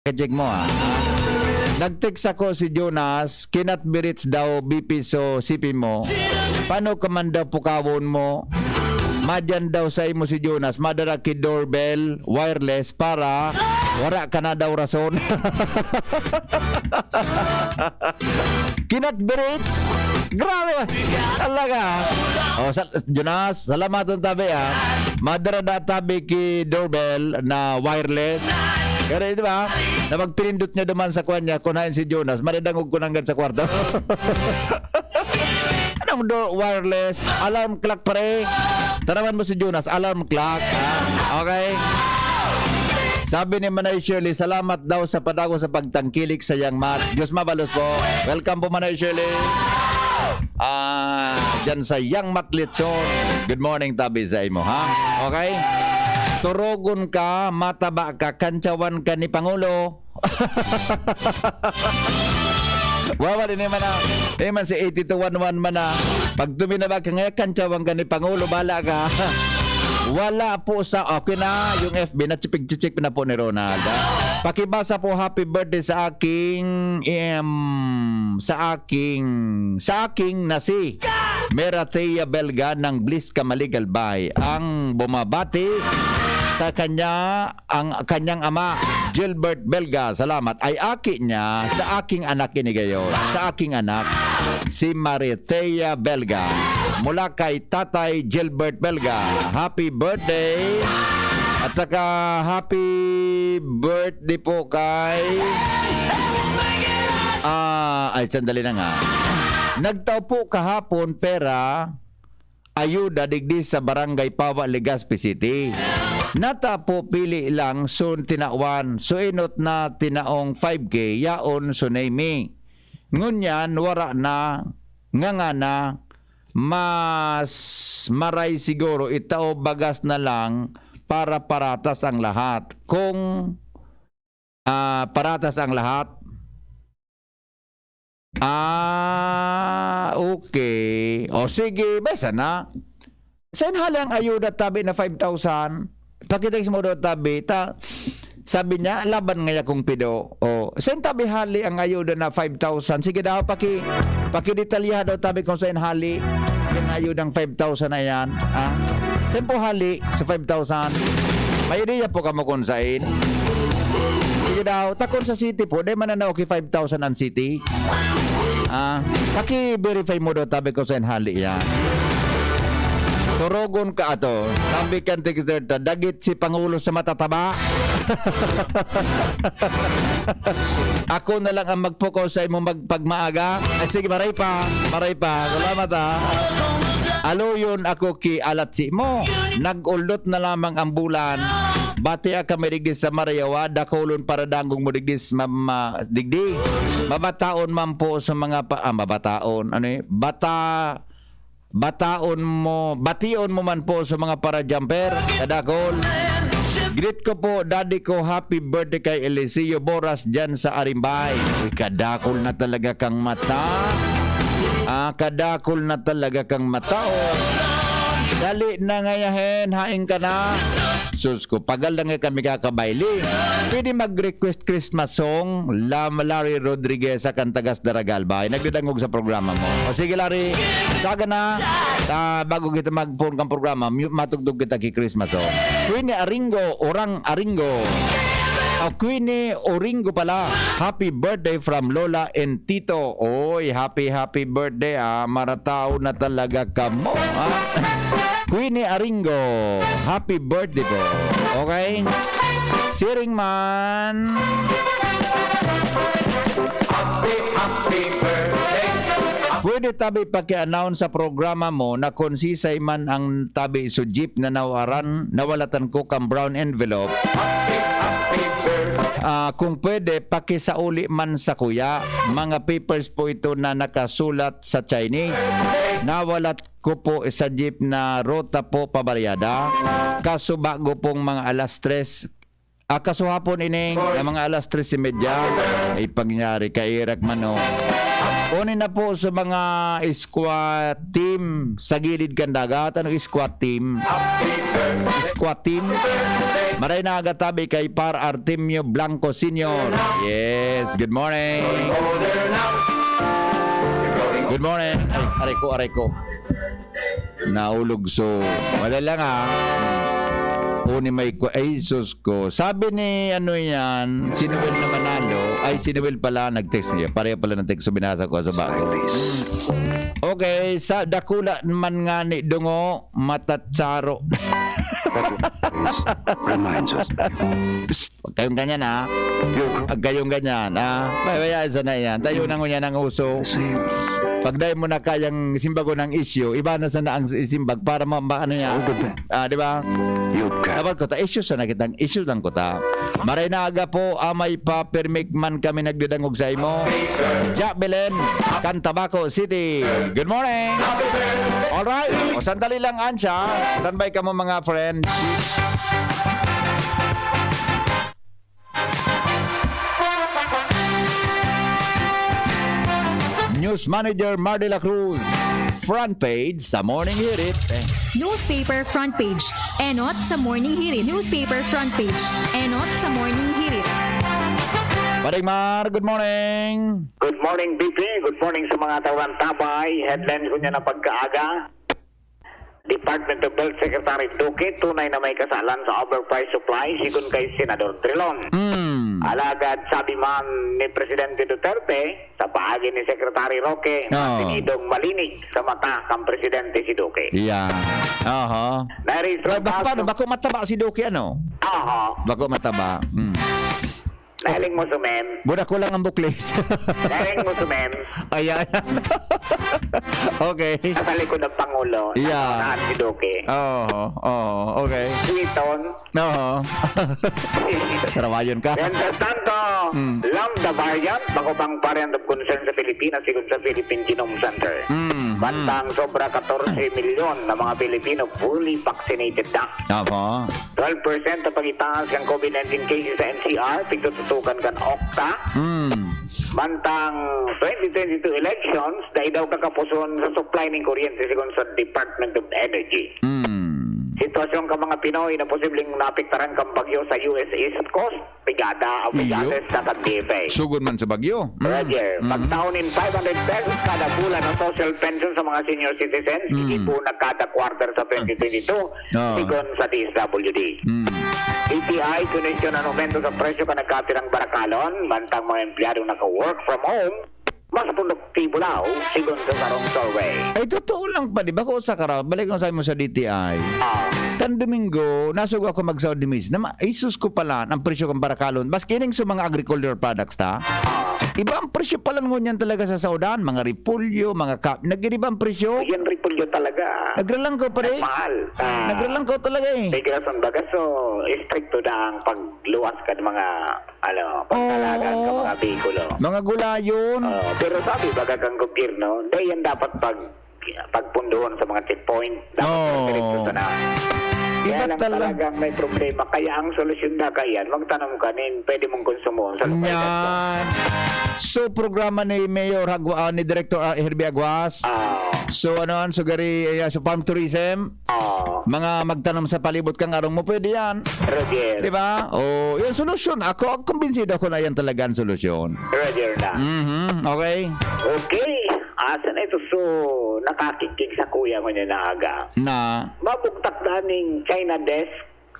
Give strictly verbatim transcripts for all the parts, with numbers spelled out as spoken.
Kajig mo, ah. Nag-text ako si Jonas, "Cannot be reached daw, B P so C P mo. Paano ka man daw pukawon mo? Madyan daw sa imo si Jonas, madara ki doorbell, wireless, para wara ka na daw rason." Cannot be reached? Grabe! Talaga! Oh, sa, Jonas, salamat ang tabi, ah. Madara na tabi ki doorbell na wireless. Pero, di ba? Na magpinindot niya duman sa kwan niya, kunain si Jonas, maridangog ko nanggad sa kwarto. Anong do wireless? Alarm clock, pare. Tanawan mo si Jonas, alarm clock. Ah, okay? Sabi ni Manay Shirley, "Salamat daw sa padago sa pagtangkilik sa Yang Mat." Diyos mabalos po. Welcome po, Manay Shirley. Ah, dyan sa Yang Mat Lechon. Good morning, tabi sa imo, ha? Okay? Turogon ka, mataba ka, kantsawan ka ni Pangulo. Wawa, di man na. Di man si eighty-two one one man na. Pag tuminaba ka ngayon, kantsawan ka ni Pangulo, bala ka. Wala po sa, okay na, yung F B, na chipig-chichik na po ni Ronald, ah. Pakibasa po, "Happy birthday sa aking, em, sa aking, sa aking na si Merathea Belga ng Bliss Camaligalbay, ang bumabati sa kanya, ang kanyang ama, Gilbert Belga, salamat, ay aki niya sa aking anak ini gayon, sa aking anak, si Maritea Belga, mula kay Tatay Gilbert Belga. Happy birthday!" At saka, happy birthday po kay, ah, ay, sandali na nga. Nagtao po kahapon pera ayuda digdi sa Barangay Pawa, Legazpi City. Nata po pili lang sun tinawan, so enot na tinaong five K, yaon so name. Ngunyan, wara na, ngangana, mas maray siguro itao bagas na lang para paratas ang lahat. Kung, ah, paratas ang lahat, ah, okay. O sige, besa na. Sain hali ang ayuda tabi na five thousand? Pakitext mo daw tabi. Ta, sabi niya, "Laban ngaya kong pido." O, sain tabi hali ang ayuda na five thousand? Sige daw, paki-, pakidetalyahan daw tabi kung sain hali yung ayudang five thousand na yan. Ah? Sain po hali sa five thousand? May ideya po kamo kung sain? Sige daw, takon sa city po. Di man na okay five thousand ang city. Ah, paki-verify mo daw tabi kung sain hali yan. Turogon ka ato. Sabi kan texter ta, "Dagit si Pangulo sa matataba." Ako na lang ang magpukaw sa imo magpagmaaga. Ay, sige, maray pa. Maray pa. Salamat, ha. Aloyon ako ki alatsi mo. Nag-uldot na lamang ang bulan. Batia kami digdi sa Marayawa. Dakulon para dangog mo digdi sa ma-, ma-, digdi. Mabataon man po sa mga pa-, ah, mabataon. Ano eh? Bata-, bataon mo, bation mo man po sa mga para-jumper, kadakol. Greet ko po, daddy ko, happy birthday kay Eliseo Boras dyan sa Arimbay. Uy, kadakol na talaga kang mata. Ah, kadakol na talaga kang mata, oh. Dali na ngayahen, hain ka na. Sus ko, pagal na nga kami kakabayli. Pwede mag-request Christmas song, La Malari Rodriguez sa Kantagas Daragal ba? Ay, nagdadangog sa programa mo. O sige, Larry, saga na. Ta, bago kita mag-phone kang programa, mu-, matugtog kita ki Christmas song. Queenie Aringo, Orang Aringo. O Queenie Oringo pala. Happy birthday from Lola and Tito. Oy, happy, happy birthday, ah. Maratao na talaga kamo, ah. Queenie Aringo, happy birthday po. Okay? Siring man. Happy, happy birthday. Pwede tabi paki-announce sa programa mo na kung sisay man ang tabi so jeep na nawaran, nawalatan ko kang brown envelope. Happy, happy birthday. Ah, kung pwede, pakisauli man sa kuya. Mga papers po ito na nakasulat sa Chinese. Nawalat ko po sa jeep na ruta po pabaryada. Kaso bago pong mga alas tres, ah, kaso hapon ining na mga alas tres y media, ay pangyari, kairak man, oh. Uni na po sa mga squat team sa gilid kan dagat. Ano squat team? Squat team. Maray na aga tabi kay Par Artemio Blanco Senior. Yes, good morning. Good morning. Ay, aray ko, aray ko. Naulog so. Madali lang, ah. Uni may kwa-, ay, sus ko. Sabi ni, ano yan, si Noel na Manalo, ay, si Noel pala, nag-text niya. Pareho pala ng text, so binasa ko sa bago. Okay, sa dakula man nga ni Dungo, matatsaro. That always reminds us. Psst, huwag kayong ganyan, ha? Huwag kayong ganyan, ha? Pabayaan sana yan. Tayo na ngunyan ang uso. Pag dahil mo na kayang simbagon ang isyu, iba na sana ang isimbag para ma-, ma-, ano yan. Ah, di ba? Dapat ko ta, isyu sana kitang, isyu lang ko ta. Maray na aga po, amay pa, permik man kami nagdadangog sa imo. Ja Belen, kan Tabaco City. Good morning. All right. O, sandali lang, Ansha. Standby ka mo, mga friends. News Manager Mar de la Cruz, front page sa Morning Hirit. Newspaper front page, enot sa Morning Hirit. Newspaper front page, enot sa Morning Hirit. Paring Mar, good morning. Good morning, B P. Good morning sa mga tauran tabay. Headlines ko niya na pagkaaga. Department of Health Secretary Duque, tunay na may kasalan sa overpriced supply, sigon kay Senador Trilon. Mm. Alagad sabi man ni Presidente Duterte, sa paagi ni Secretary Roque, Oo. matinidong malinig sa mata kan Presidente si Duque. Yan. Aha. Nairehistrong Ba-, ba-, kaso. Paano? Bako mataba si Duque, ano? Aha. Bako mataba. Mm. Nahiling mo sumen. Buda ko lang ang buklis. Nahiling mo sumen. Ayan. Okay. Nasa likod ng Pangulo. Yeah. Nasa unahan si Duque. Oo, oo, okay. Sweeton. Oo. Trabayan ka. Mientras tanto, Mm. Lambda variant, bako pang variant of concern sa Pilipinas, sigon sa Philippine Genome Center. Mm, Bantang mm. sobra katorse milyon na mga Pilipino fully vaccinated na. Apo. Twelve percent ang pagitaas kan COVID nineteen cases sa N C R, pigtututukan kan okta. Mm. Mantang twenty twenty-two elections, dai daw kakapuson sa supply ning kuryente, sigon sa Department of Energy. Mm. Sitwasyon kan mga Pinoy na posibleng naapektaran kan bagyo sa U S East Coast, pigada o Iyo. pigades sa kan D F A. Sugod man sa bagyo. Mm. Roger, Mm. pagtaon nin five hundred pesos kada bulan ang social pension sa mga senior citizens, Mm. iipuon na kada quarter sa twenty twenty-two, Oo. sigon sa D S W D. Mm. D T I, kunesyon an aumento sa presyo kan nagkatirang barakalon, mantang mga empleyadong naka-work from home, mas produktibo daw, sigon sa sarong survey. Ay, totoo lang pa, di ba? Kung sa kara-, balik ang sabi mo sa D T I. Ah. Kan Domingo, nasugo ako magsaod ni Miss na ma-, isus ko pala ang presyo kan barakalon. Maski ning sa mga agricultural products, ta? Ah. Iba ang presyo pala ngunyan talaga sa saudan. Mga repolyo, mga ka-, nag-iba ang presyo. Yan repolyo talaga. Nagralangkaw pa rin. Mahal. Ah. Nagralangkaw talaga eh. May rason baga, so, estrikto na ang pagluwas kan mga, ano, pagkalagan Oo. kan mga Bicol, oh. Mga gulayon. Oh, pero sabi baga kang gobyerno, dahil yan dapat pag, pagpunduhon sa mga checkpoint. Dapat Oo. diretso sana. Kaya Iba lang tala- talagang may problema. Kaya ang solusyon na kaya, magtanom ka nin, pwede mong konsumuhon sa lokal. Yan. So, programa ni Mayor Hagwa-, ah, ni Director, ah, Herbie Aguas. Ah. So, ano, ang sugari, eh, sa farm tourism? Ah. Mga magtanom sa palibot kang arong mo, pwede yan. Roger. Di ba? O, yung solusyon. Ako, kumbinsido ako na yan talaga ang solusyon. Roger na. Mhm, okay. Okay. Asa na ito? So, nakakikig sa kuya ko niya na aga. Na? Mabugtak na ning China desk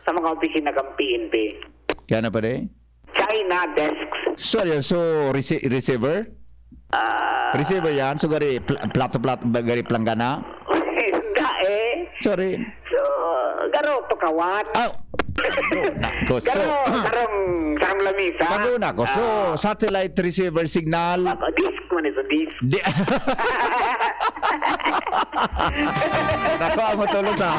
sa mga opisina kang P N P. Kaya na pa rin? China desks. Sorry, so rece-, receiver? Ah. Receiver yan? So gari pl-, plato-plato, ba, gari planggana? Hindi eh. Sorry. So, garo, tukawan. Ah, nako, so Garo, sarong, sarong lamisa. Pag-una ko, so, Ah. satellite receiver signal. Baka disk man ito, disk. Di- Nako, ang matulos, ah.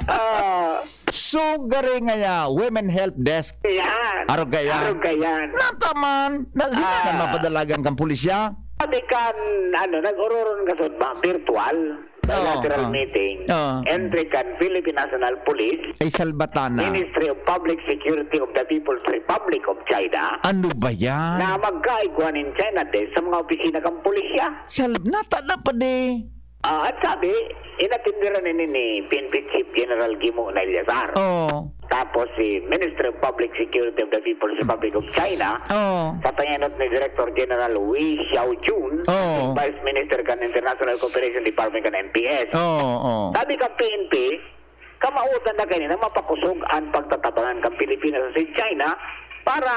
Ah. So, gari ngaya, Women Help Desk. Yan. Arog ka yan. Arog ka yan. Nataman. Na, sino Ah. na mapadalagan kang pulisya? Sabi kan, ano, nag-ororon ka sa ba, virtual. bilateral Oo, oo. meeting, Oo. entry kan Philippine National Police, Ay, salbata na. Ministry of Public Security of the People's Republic of China, Ano ba yan? na magkaigwa nin China Desk sa mga opisina kan pulisya. Sal-, nata na pa di. Ah, at sabi, inatenderan ini ni P N P Chief General Gimo na Eliazar. Oo. Tapos si Minister of Public Security of the People's Republic of China, Oo. sa pangenot ni Director General Wei Xiaojun, Oo. Vice Minister kan International Cooperation Department kan M P S. Oo, oo. Sabi kan P N P, kamawotan na kaini na mapakosog an pagtatabangan kan Pilipinas asin China para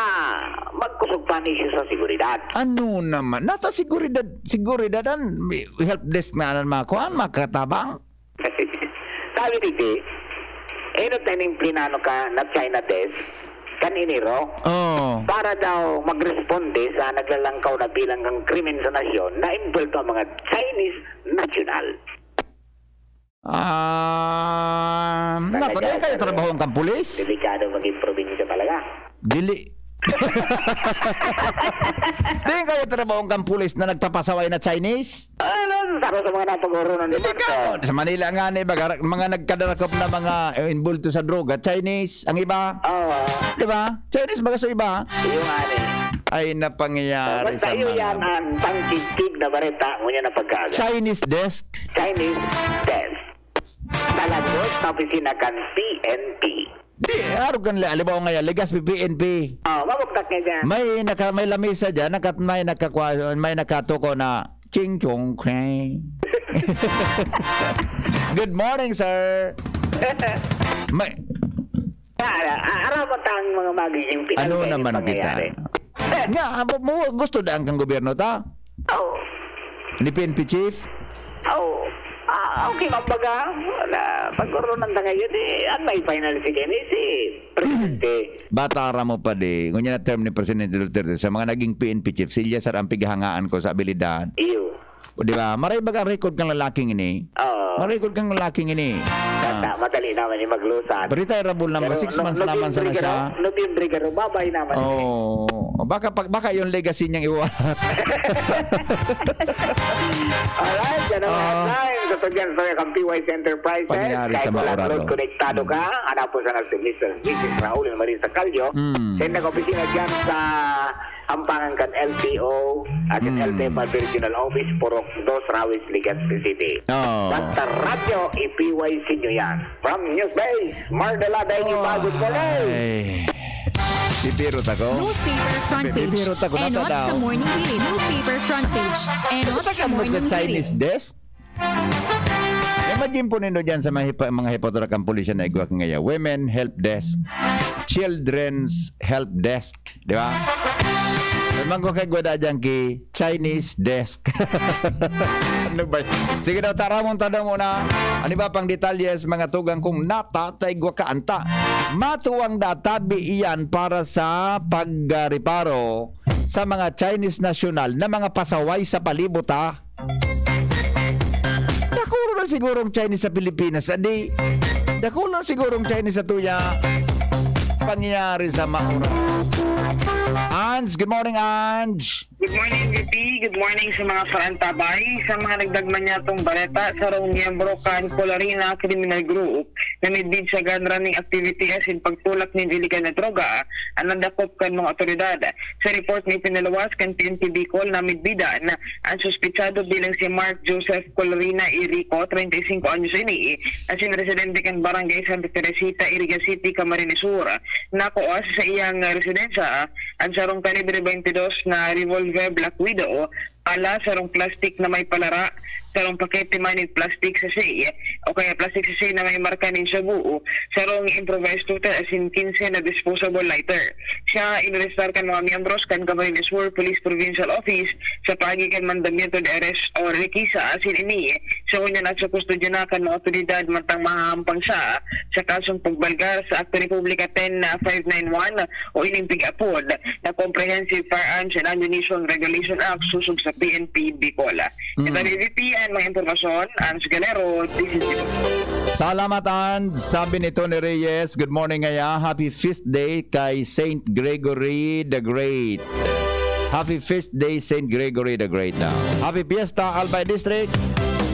magkosog pa an isyu sa seguridad. Ano naman? Nata seguridad, seguridad an help desk na, ano, mga kuan, makatabang? Sabi digdi, enot na ning plinano ka na China Desk kan Enero Oo. para daw magresponde sa naglalangkaw na bilang kan krimen sa nasyon na envuelto ang mga Chinese national. Ah, Talaga, nata, dahil kayo talaga. trabaho ang kampulis? Delikado maging probinsya talaga. Dili. Di kayo trabaho ang kampulis na nagpapasaway na Chinese? Ano, saro sa mga napag-oronan ni Delikado. Marcos. Sa Manila nga ni, baga, mga nagkadarakop na mga, eh, involved sa droga, Chinese, ang iba. Oo. Di ba? Chinese baga sa iba. Yung ano eh. Ay, napangyayari Basta sa yun mga yan ang pangkigkig na bareta, ngunyan na pagkaaga. Chinese desk. Chinese desk. Sa lagos na opisina kan P N P. Di, arog kan li-, halimbawa ngayon, Legazpi P N P. Oh, mabuktak niya dyan. May naka-, may lamesa dyan, nakat-, may nakakwa-, may nakatuko na ching chong kweng. Good morning, sir. May Ah, ah, aram mo ta ang mga magiging final Ano na yung naman kita? pangyayari. Nga, abo mo, gusto daan kang gobyerno ta? Oo. Ni P N P chief? Oo. Ah, okay, kumbaga, na, pag-oronan ta ngayon, eh, ang may final si Kenny, si Presidente. Bata ra mo pa di. Ngunyan na term ni Presidente Duterte, sa mga naging P N P chief, si Eliazar ang pighangaan ko sa abilidad. Iyo. O, di ba? Maray baga ang record kang lalaking ini. Oo. Maray record kang lalaking ini. Basta, Ah. madali naman yung maglusan. Retireable naman, Pero six no-, months naman sana Nobyembre siya. garo-, Nobyembre garo, babay naman. Oo. Baka pag-, baka yung legacy niyang iwa. Alright, yan ang Oo. headlines. Sa Tugyan sa P Y C Enterprises, Pangyayari kahit sa walang Maurado. load, konektado ka. Hanapon sana si Mister Missus Raul and Marisa Callo. Mm. Sa nag-opisina dyan sa Ampangan kan L T O at kan Mm. L T F Regional Office, Purok Dos, Rawis, Legazpi City. Oo. Basta radyo, i-P Y C nyo yan. From News Base, Mar Delada, Inyo Ba, good morning. Ay. Pipirot ako. Newspaper front page. Pipirot ako. Enot Natadaw. sa morning read. Newspaper front page. Enot Sa sa kamot morning na Chinese read. desk? Imagine po nindo dyan sa mga hipa-, mga hipotra kan pulisya na igwa ngaya. Women help desk. Children's help desk. Di ba? May mga kagwada dyan ki Chinese desk. Ano ba? Sige daw, taramon ta daw muna. Ano ba pang detalye sa mga tugang kung natataigwa ka anta? Matuwang da tabi iyan para sa pagreparo sa mga Chinese national na mga pasaway sa palibot, ha? Dakula na sigurong Chinese sa Pilipinas, adi. Dakula na sigurong Chinese sa tuya. Pangyayari sa maura. Ange, good morning, Ange. Good morning, V P. Good morning sa mga kaantabay. Sa mga nagdagman niyatong bareta, sarong miyembro kan Colarina Criminal Group na midbid sa gun running activity asin pagtulak nin iligal na droga, ang nadakop kan mga otoridad. Sa report na ipinaluwas kan P N P Bicol, namidbidan an suspetsado bilang si Mark Joseph Colorina Irico, treinta y cinco anyos ini, asin residente kan Barangay Santa Teresita, Iriga City, Camarines Sur. Nakuha sa iyang residensya an sarong kalibre twenty-dos na revolver Black Widow, pala, sarong plastik na may palara, sarong pakete man nin plastik sachet, o kaya plastik sachet na may marka nin shabu, sarong improvised tuter asin quince na disposable lighter. Siya inarestar kan mga miyembros kan Camarines Sur Police Provincial Office sa paagi kan mandamiento de arrest o requisa asin ini sa ngunyan nasa kustodya na kan mga otoridad mantang mahahampang siya sa kasong pagbalgar sa Akto Republika ten five nine one o ining pig-apod na Comprehensive Firearms and Ammunition Regulation Act sosog sa P N P Bicol. Mm. Ito ang V P N, mga impormasyon, Ange Galero, D Z T. Salamat, Ange. Sabi ni Tony Reyes, "Good morning, ngaya. Happy feast day kay Saint Gregory the Great." Happy feast day, Saint Gregory the Great daw. Happy Fiesta, Albay District.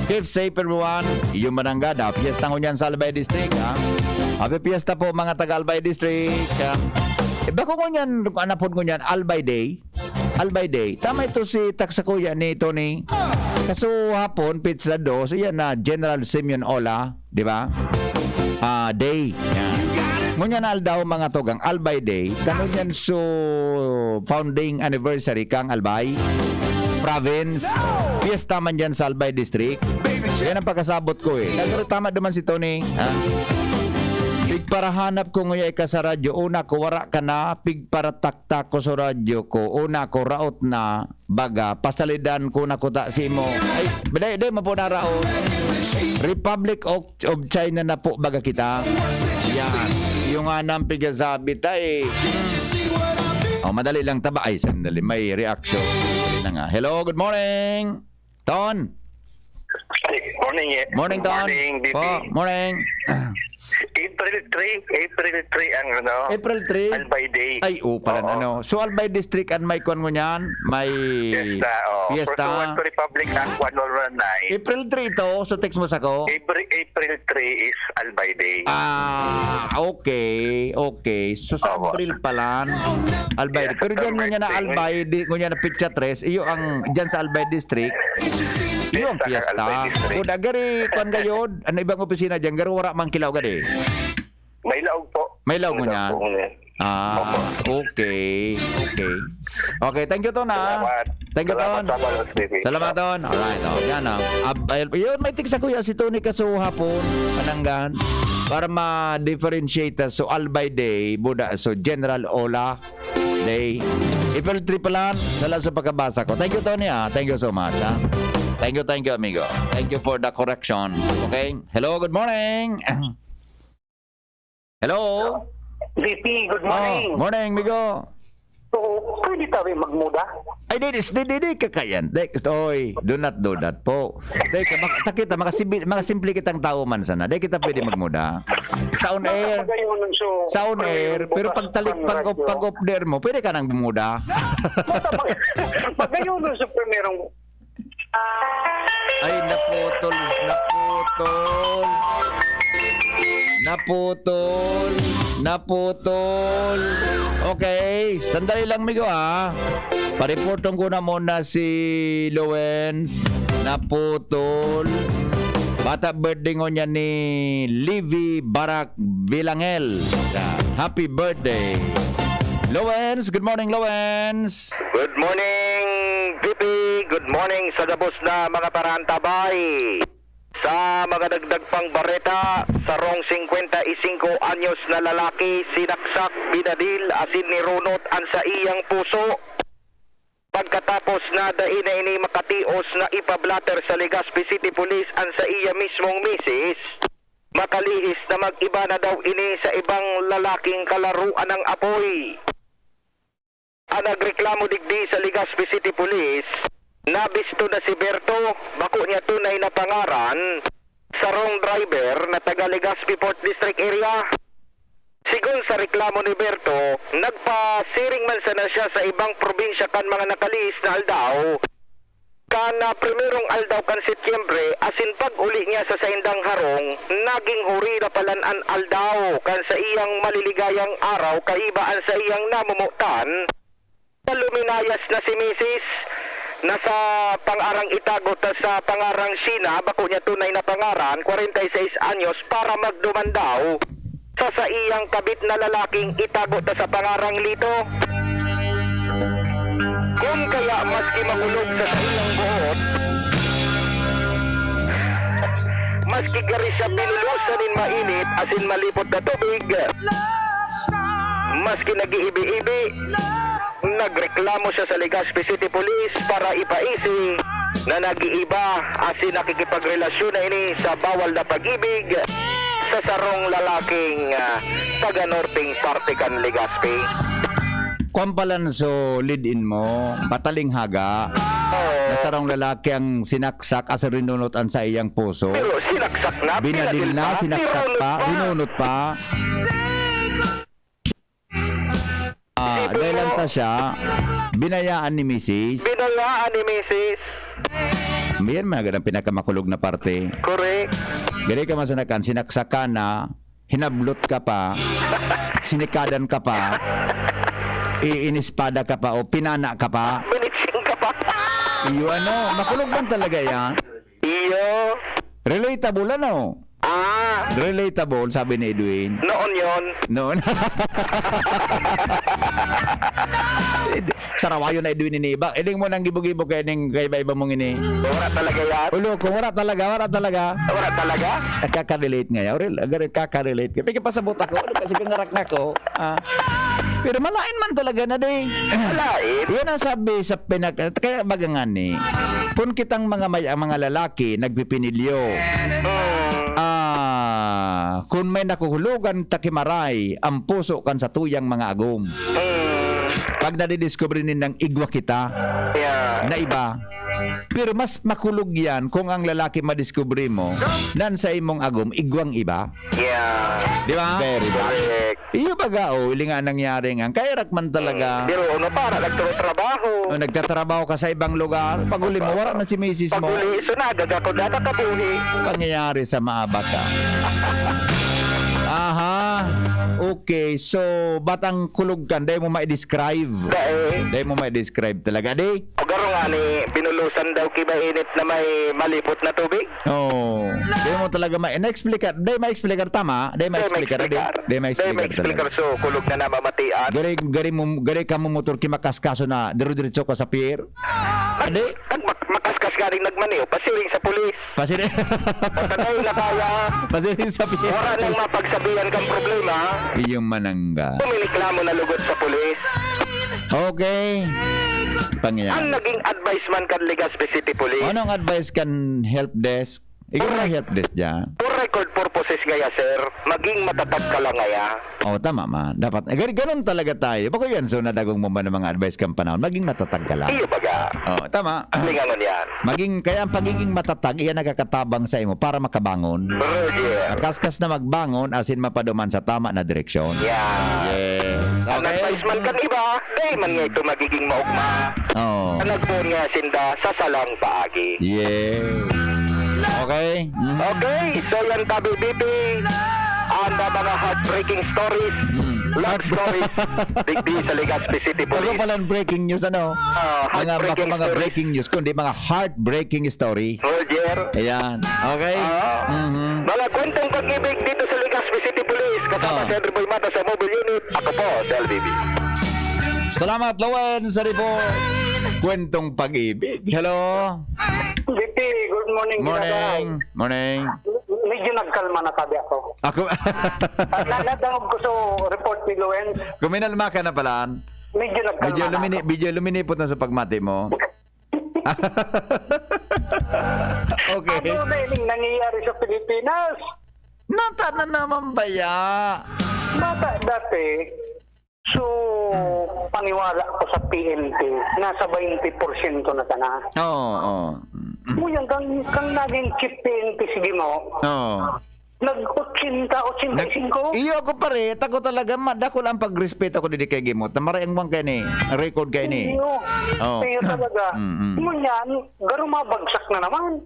Keep safe, everyone. Iyo man nanggad, ha? Piyesta ngunyan sa Albay District, ha? Happy Fiesta po, mga taga Albay District, ha? Eh, bako ngunyan, ano po ngunyan, Albay Day? Albay Day. Tama ito si taksa kuya ni Tony. Kaso hapon, pizza dos, iyan na General Simeon Ola, di ba? Ah, day. Yan. Ngunyan na aldaw, mga tugang, Albay Day. Kano yan so founding anniversary kang Albay Province? Fiesta man dyan sa Albay District. Yan ang pagkasabot ko eh. Pero tama naman si Tony. Ha? Pigparahanap ko nguya ka sa radyo. Una ko, wara ka na. Pigparataktak ko sa radyo ko. Una ko, raot na. Baga, pasalidan ko na kuta si mo. Ay, dai, dai mo po na raot. Republic of, of China na po, baga kita. Yan. Yung nga nang pigasabi tayo. Oh, madali lang taba. Ay, sandali. May reaction. Dali na nga. Hello, good morning. Ton. Ay, morning, eh. Morning, Ton. Morning, B P. Po, morning. April three, April three ang ano, April three? Albay Day. Ay, upalan Oo. Ano. So, Albay District ang may kwan mo niyan? May Fiesta, oh. Fiesta? Pursuant to Republic Act one oh one nine. April three ito, so text mo sa ko. April, April three is Albay Day. Ah, okay, okay. So, sa Opo. April pa lang, Albay. Yes, Pero dyan September ngunyan na three. Albay, di, ngunyan na pizza tres, iyo ang, dyan sa Albay District, iyo ang Fiesta, fiesta. Albay District. Kung agari, kwan gayod, ano ibang opisina dyan, garo wara mang kilaw gadi. May laog po. May laog mo May niyan? laog po ngunyan. Ah, Opo. okay. Okay. Okay, thank you, Ton, ah. Salamat. Thank you, Salamat, Ton. Salamat, T V. Salamat, Ton. Alright, oh, yan, oh. Ab- ay, yun, may text sa kuya si Tony Kaso hapon, Panangan, para ma-differentiate so Albay Day, buda, so General Ola Day. April three pa lang, dala sa pagkabasa ko. Thank you, Tony, ah. Thank you so much, ah. Thank you, thank you, amigo. Thank you for the correction. Okay? Hello, good morning. Hello? V P, good morning. Oh, morning, amigo. Oo, pwede tayo magmuda? Ay, di, di, di, di, kakayan. Di, oy, do not do that po. Di, ka, mak- takita, makasimple, makasimple kitang tao man sana. Di kita pwede magmuda. Sa on air, Magayon so, sa on air, pero pag talik, pag, pag off the air mo, pwede ka nang bumuda. Magayon so primerong Ay, naputol, naputol. Naputol, naputol. Okay, sandali lang, migo, ha. Pareporton ko na muna si Lowens. Naputol. Bata birthday ngunyan ni Livy Barak Bilangel. Yan. Happy birthday. Lowens, good morning, Lowens. Good morning, V P. Good morning sa gabos na mga parantabay. Sa mga dagdag pang bareta, sarong singkwenta y singko anyos na lalaki sinaksak, binadil, asin nirunot an saiyang puso. Pagkatapos na dai na ini makatios na ipablatter sa Legazpi City Police an saiya mismong misis, makalihis na mag-iba na daw ini sa ibang lalaking kalaruan ng apoy. Ang nagreklamo digdi sa Legazpi City Police, nabisto na si Berto, bako niya tunay na pangaran, sarong driver na taga Legazpi Fourth District area. Sigon sa reklamo ni Berto, nagpasiring man sana siya sa ibang probinsya kan mga nakalihis na aldaw. Kan, ah, primerong aldaw kan Setyembre, asin pag-uli niya sa saindang harong, naging huri na palan an aldaw kan saiyang maliligayang araw kaiba an saiyang namumutan. Luminayas na si misis na sa pangarang itago ta sa pangarang Sheena, bako niya tunay na pangaran, kwarenta y seis anyos, para magduman daw sa saiyang kabit na lalaking itago ta sa pangarang Lito. Kun kaya maski makulog sa saiyang buot, maski gari siya pinulosan nin mainit asin malipot na tubig, maski nag-iibi-ibi, nagreklamo siya sa Legazpi City Police para ipaisi na nag-iiba asin nakikipagrelasyon na ini sa bawal na pag-ibig sa sarong lalaking, ah, taga-norteng parte kan Legazpi. Kwan palan so lead-in mo, mataling haga, Oo. na sarong lalaki ang sinaksak asin rinunot an saiyang puso. Pero sinaksak na, Binadil pinadil na, pa, sinaksak nirunot pa, pa. rinunot pa. Ah, Isipin dahil mo. lang ta siya, binayaan ni misis. Binayaan ni misis. Yan man ang pinakamakulog na parte. Correct. Gari ka masanakan, sinaksakan na, hinablot ka pa, sinikadan ka pa, iinispada ka pa, o pinana ka pa. Binitsing ka pa. Iyo, ano, makulog man talaga yan. Iyo. Relatable, ano? Ah. Relatable, sabi ni Edwin. Noon yon. Noon. Sarawayon na Edwin ini iba. Iling mo nang gibo-gibo kay ning kay iba-iba mong ini. Wala talaga yan. Ulo ko, wala talaga, wala talaga. Wala talaga? Nakaka-relate nga yan. Real, agar kaka-relate ka. Pagkapasabot ako, ano kasi kangarak na ko. Ah. Pero malain man talaga na, di. Malain? Yan ang sabi sa pinag-, kaya baga nga ni, kun kitang mga may, ang mga lalaki nagpipinilyo. Mm. Ah, kun may nakuhulugan takimaray, ang puso kan satuyang mga agom. Mm. Pag nadidiskubre nindang igwa kita, Yeah. na iba. Pero mas makulog yan kung ang lalaki madiskubre mo nan sa imong agom, igwang iba. Yeah. Di ba? Very bad. Correct. Iyo baga, oh, ili nga nangyari nga. Kaya rak man talaga. Pero ano pa, nagtatrabaho. Oh, nagtatrabaho ka sa ibang lugar. Pag-uli mo, wala na si misis mo. Pag-uli, so nagagato na nakabuhi. Pangyayari sa maabak ka. Aha. Okay, so, batang kulog kan, dahil mo ma-describe. Dahil. Dahil mo ma-describe talaga, di? O garo nga ni, binulusan daw kiba init na may malipot na tubig. Oh, di mo talaga ma-, na-explicar, di ma-explicar, tama? Di ma-explicar, di, di ma-explicar talaga. So, kulog na namamatian. Gari, gari mo, gari ka mo motor ki makaskaso na, diro-diretso ka sa pier. Adi? Ang mak-, makaskas galing nagmaniw, pasiring sa pulis. Pasiring. Patay na kaya. Pasiring sa pier. Wala nang mapagsabihan kang problema. Iyong manangga. Kuminikla mo na lugod sa pulis. Okay. Pangyayari. Ang naging advice man kan Legazpi City Police. Anong advice kan help desk? Ikaw na Correct. help desk dyan. For record purposes ngaya, sir, maging matatag ka lang ngaya. Oh, tama man. Dapat, eh, gan-, ganun talaga tayo. Bako yan, so nadagong mo ba ng mga advice kang panahon? Maging matatag ka lang. Iyo baga. Oh, tama. Lingangon yan. Maging, kaya ang pagiging matatag, iyan nagkakatabang sa imo para makabangon. Roger. Makaskas na magbangon, asin mapaduman sa tama na direksyon. Yan. Yes. Ang Okay. advice man kan iba, dai man nga ito magiging maugma. Oh. Ang nagpoon nga sinda sa salang paagi. Yes. Okay? Mhm. Okay, so yan tabi, B P. Ang mga heartbreaking stories, Mm. love stories, digdi sa Legazpi City Police. Bago palang breaking news, ano? Ah, Mga, heartbreaking mga stories. breaking news, kundi mga heartbreaking story. Roger. Ayan. Okay? Ah. Mhm. Mga kwentong pag-ibig dito sa Legazpi City Police. Kasama Ah. si Henry Boy Mata sa mobile unit. Ako po, si L B B. Salamat, Lowen, sa report. Kwentong pag-ibig. Hello? G P, good morning, Morning. Ginagawa. Morning. Medyo nagkalma na tabi ako. Ako? At na-, nadangog ko sa report ni Lowen. Kuminalma ka na pala. Medyo nagkalma Medyo na lumini-, ako. medyo luminipot na sa pagmati mo. Okay. Ano na yung nangyayari sa Pilipinas? Nata na naman baya. Bata dati, so, paniwala ko sa P N P, nasa twenty porsyento na sana. Oo, oo. Mm. Ngunyan, kang, kang naging chief P N P, sige mo, Oo. nag-ochenta, ochenta y cinco. Nag-, iyo ako, pare, tako talaga, ma-, dakul ang pagrespeto ko didi kay Gimot. Na maray ang bang kay ni, ang record kay ni. Iyo. Oo. Iyo talaga. Mm, mm. Ngunyan, garo mabagsak na naman.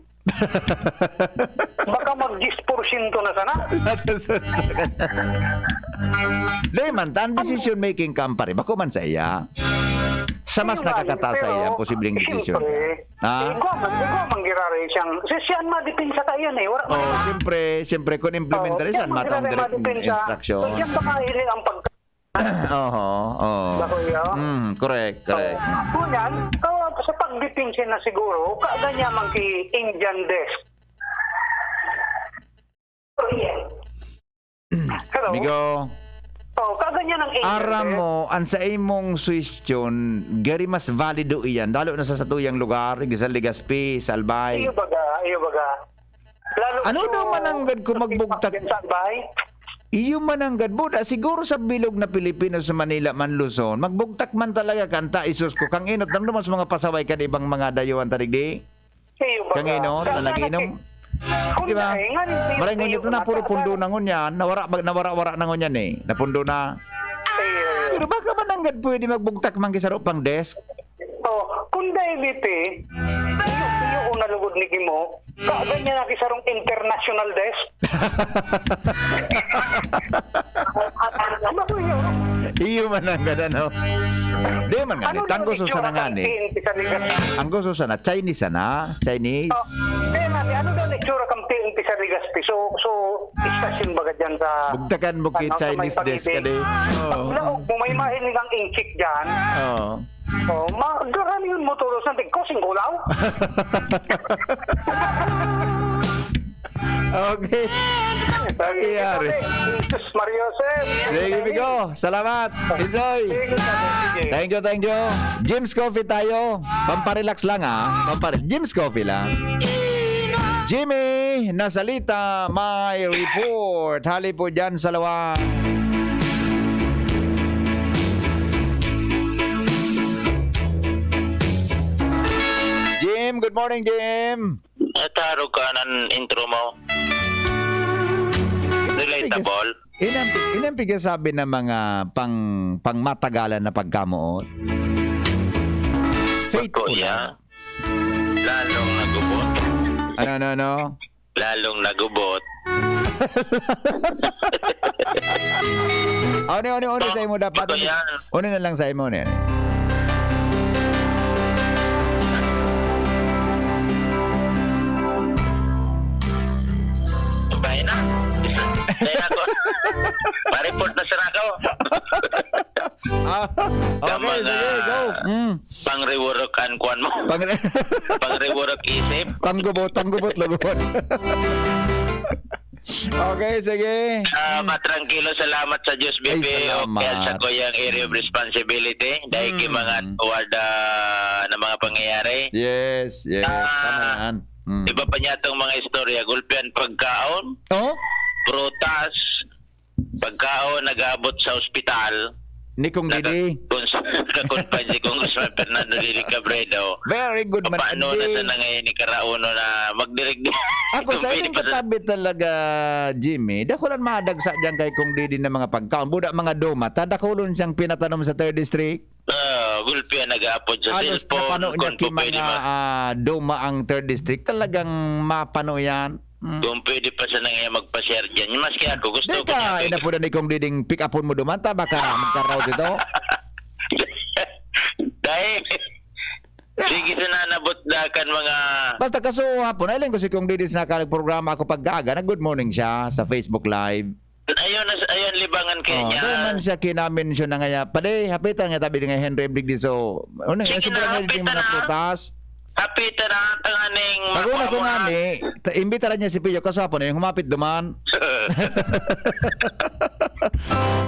Baka mag diyes porsyento na sana. Di man, ta, ang decision making ka, pare. Bako man sa iya. Sa mas Ayun nga, nakakata sa pero, iya, ang posibleng desisyon. siyempre, Ha? igwa man, igwa man giraray siyang, si, siyan madepensa ka iyan eh. Wala Oh, man. siyempre, siyempre, kung implementary, Oo, saan siyan matang madepensa. direct instruction? So, diyan baka hili ang pag- Oho, oo. Bako yun? Mm, correct, correct. So, ngunyan, so, sa pagdepensa na siguro, kaganyan man ki Indian desk. Hello? Migo. Oh, kaganyan ang Indian Aram desk. mo, ang sa imong suhestyon, gari mas valido iyan, lalo na sa satuyang lugar, sa Legazpi, sa Albay. Iyo baga, iyo baga. Lalo Ano so, daw mananggad ko sa magbugtak? Sa Albay? Iyo mananggad, buda, siguro sa bilog na Pilipino, sa Manila man, Luzon, magbugtak man talaga kan ta, isus ko, kang inot, nang dumas mga pasaway kan ibang mga dayuhan, ta digdi? Iyo baga. Kang inot, Sa na nagiinom? nagki-, Di ba? Kung dahil nga, hindi Maray ngunyan tayo ito na, puro pundo matatag. na ngunyan. Nawara, nawara-wara na ngunyan eh. Napundo na. Iyo. Pero baka mananggad pwede magbugtak man kisaro pang desk? Oh, kung dahil ito eh, iyo, iyo, Kung nalugod ni Gimo, kaganyan na sarong international desk. Ano ko yun? Iyo man ang gada, no? Di man nga, Ano tanggo daw so sana itsura nga kang ni. P N P sa Legazpi? Ang gusto sana, Chinese sana, Chinese. Oh, kaya nga, ano daw itsura kang P N P sa Legazpi? So, so, istasyon baga dyan sa... Bugtakan mo kay ano, sa may Chinese desk ka Pagiding? di. Oo. Laog mo, may mahiling ang inchik dyan. Oo. Oh, ma, garayon mo tulos ng tigkosing gulaw. Okay. Nangyari. Jesus Maria Joseph. Sige, Bigo. Salamat. Enjoy. Sige, sige. Thank you, thank you. Jim's Coffee tayo. Pamparelax lang, ah. Pampare Jim's Coffee lang. Jimmy Nasalita, may report. Hali po dyan sa Lawang. Jim, good morning, Jim. Natarog ka ng intro mo. Relatable. Inampi, inampi ka sabi ng mga pang, pangmatagalan na pagkamoot. Faithful Kuya, lang. Lalong nagubot. Ano, ano, ano? Lalong nagubot. Ano, ano, ano sa imo dapat? Ito yan. Ano na lang sa imo, ano yan? Kaya na. Kaya ako. Ma-report na sana ako. Ah, okay, Tama sige, na. Go. Mm. Pangriwurok ang kwan mo. Pang Pangriwurok isip. Panggubot, panggubot, lugubot. Okay, sige. Ah, matrangkilo, salamat sa Diyos, Ay, B P O, salamat. kaya sa ko yung area of responsibility, dahil Mm. kay mga tuwad ah, na mga pangyayari. Yes, yes. Ah, Tama yan. Mm. Iba pa niya itong mga istorya, gulpian pagkaon, Oh? prutas, pagkaon, nag-aabot sa ospital. Ni Kong Didi. Kung sa kakunpan si Congressman Fernando Didi Cabredo, Very good man, paano na Andy. Sana ngayon ni Karauno na magdirigdi? Ako sa inyong katabi talaga, Jimmy, dakulan madagsa dyan kay Kong Didi na mga pagkaon. Buda mga doma, tadakulon siyang pinatanom sa third district. Ah, gulpi ang nag-aapod sa Alos cellphone. napano niya Kung ki pwede mga ma- ah, doma ang third district. Talagang mapano yan. Mm. Kung pwede pa sana ngayon magpa-share dyan. Maski ako, gusto Di ko niya. ka, inapunan ni Kong Diding pick-upon mo duman, ta baka magkaraot ito. Dahil, sige, sinanabot dakan mga... Basta kaso hapon, ay lang ko si Kong Diding sa nakalag programa ako pagkaaga, nag-good morning siya sa Facebook Live. Ayun, nas- ayun, libangan kaya Oh, niya. Dahil man siya kinamention na nga, pade, hapitan nga tabi nga Henry Big Diso. Ano, Sige sobra na, nga yung hapitan mga na. prutas. Hapit na ang aning mga Pag-una ko kuha mo nga na. ni, ta- imbitaran niya si Pio, kaso hapon na yung humapit duman.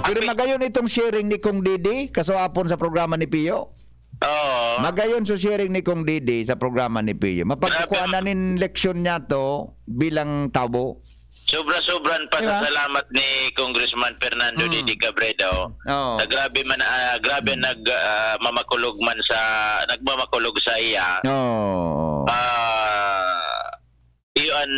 Pero magayon itong sharing ni Kong Didi, kaso hapon sa programa ni Pio. Oo. Magayon so sharing ni Kong Didi sa programa ni Pio. Mapagkukuha na nin leksyon niya to bilang tabo. Sobra-sobran pa Diba? sa salamat ni Congressman Fernando Mm. Didi Cabredo. Oo. Na grabe man, ah, grabe nag ah, mamakulog man sa, nagmamakulog sa iya. Oo. Ah, iyon,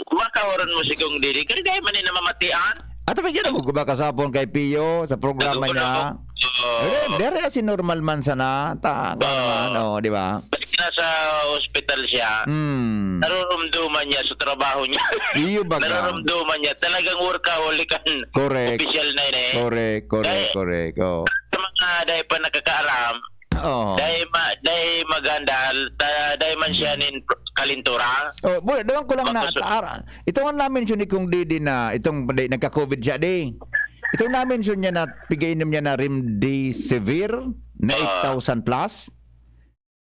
makawaron mo si Kong Didi. Kaya dahil man na mamatian. At may ginagawa ko ba kasapon kay Pio sa programa niya? Oo. Dere, dere si normal man sana. Ta, ano Oo. man, oh, di ba? Nasa ospital siya. Hmm. Narurumduman niya sa trabaho niya. Iyo ba ka? Narurumduman niya. Talagang workaholic ang Correct. opisyal na yun eh. Correct, correct, Dahil- correct. Oh. Sa mga dahil pa nakakaaram, Oh. dahil, ma, dahil maganda, ta, dahil man siya nin kalintura. Oh, bu- doon ko lang na Makasu- taar. Ito nga namin siya ni Kong Didi na itong di, nagka-COVID siya di. Itong namin siya niya na pigainom niya na remdesivir na Ah. eight thousand plus.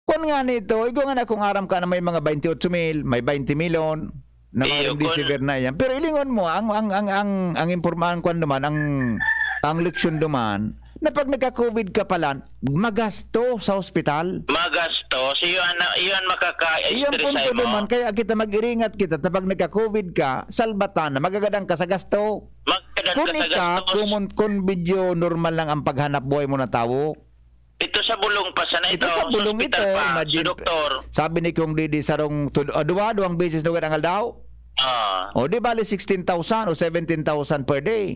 Kung nga nito, igo nga na kung aram ka na may mga twenty-eight mil, may twenty milyon na mga Iyo, remdesivir kun- na yan. Pero ilingon mo, ang, ang, ang, ang, ang impormahan ko naman, ang, ang leksyon duman, na pag nagka-COVID ka pala, magasto sa ospital. Magasto, so yun, yun Iyan makaka-stress punto mo. Duman, kaya kita mag-iringat kita, ta pag nagka-COVID ka, salbatan na, magagadan ka sa gasto. Magkadan Kung ka sa ika, gastos. kung, kung video normal lang ang paghanap buhay mo na tao, Ito sa bulong pa sana ito, ito sa bulong ito, hospital pa, imagine, sa doktor. Sabi ni Kong Didi, sarong, tud- ah, duwa, duwang beses na ang aldaw. Ah. O di bali sixteen thousand o seventeen thousand per day.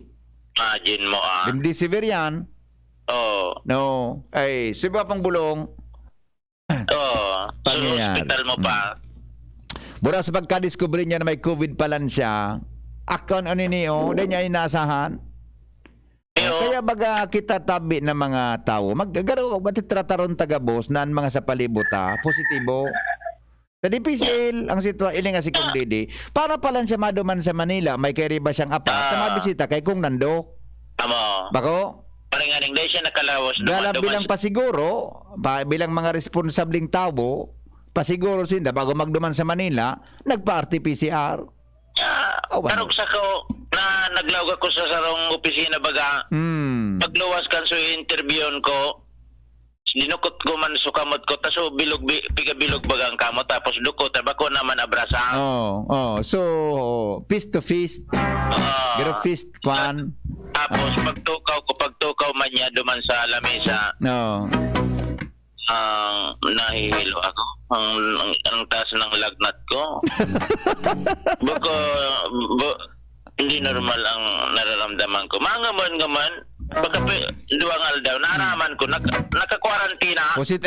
Imagine mo ah. Remdesivir yan. Oh. No. Ay, siba pang bulong. Oh. Pangyayari. Hospital mo pa. Bura sa pagkadiskubre niya na may covid pa lang siya, akon ano ni, oh, di niya inasahan. Iyo. Kaya baga kita tabi na mga tawo, mag-, garo-, matitrataron taga boss na ang mga sa palibot, ah, positibo. Sa D P C L, ang sitwa-, ilinga si Kong Didi, para pa lang siya maduman sa Manila, may kay riba siyang apat, na Ah. mabisita kay Kong Nando. Tama. Bako? Paringaning dahil siya nakalawas naman Gala duman bilang sa pasiguro, pa, bilang mga responsableng tawo, pasiguro sinda bago magduman sa Manila, nagpa-R T P C R. Ah, Oh, ano? Tarog sa ko na naglaog ako sa sarong opisina baga. Hmm. Pagluwas kan so interviewon ko, dinukot ko man so kamot ko, taso bilog, bi-, pigabilog baga ang kamot, tapos dukot, bako naman abrasa. Oh, oh. So, fist to fist. Ah. Pero fist, kwan. Tapos pagtukaw ko, pagtukaw man niya duman sa lamesa. Oh. Ang nahihilo ako. Ang, ang, ang taas ng lagnat ko. Bako, bu-, hindi normal ang nararamdaman ko. Mangaman-ngaman, baka pe-, duwang aldaw, naraman ko, nag-, nakakwarantina. Pusit-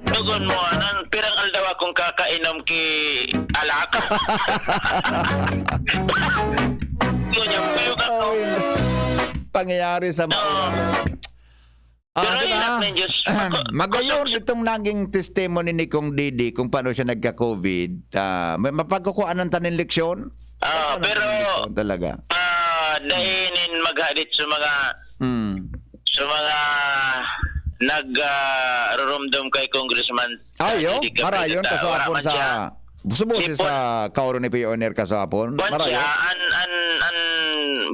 Dugon mo, anang pirang aldaw akong kakainom ki alak. Ngunyan, kuyog ako. Ay, pangyayari sa mga Oo. Ah, Pero di ba? Anak ng Diyos, ako, Magayon ako, itong naging testimony ni Kong Didi kung paano siya nagka-covid. Ah, may mapagkukuhanan ta nin leksyon? Ah, Ano pero, ang leksyon talaga? ah, dahil nin maghadit sa mga, Hmm. sa mga nag, ah, rurumdom kay Congressman Ay, yo, Didi Cabrera, marayon, ta-, wala kasuapon man sa siya. Subo si Sipon. Sa Kaoro ni Pioneer kasuapon. Kwan Marayo. Siya, an, an, an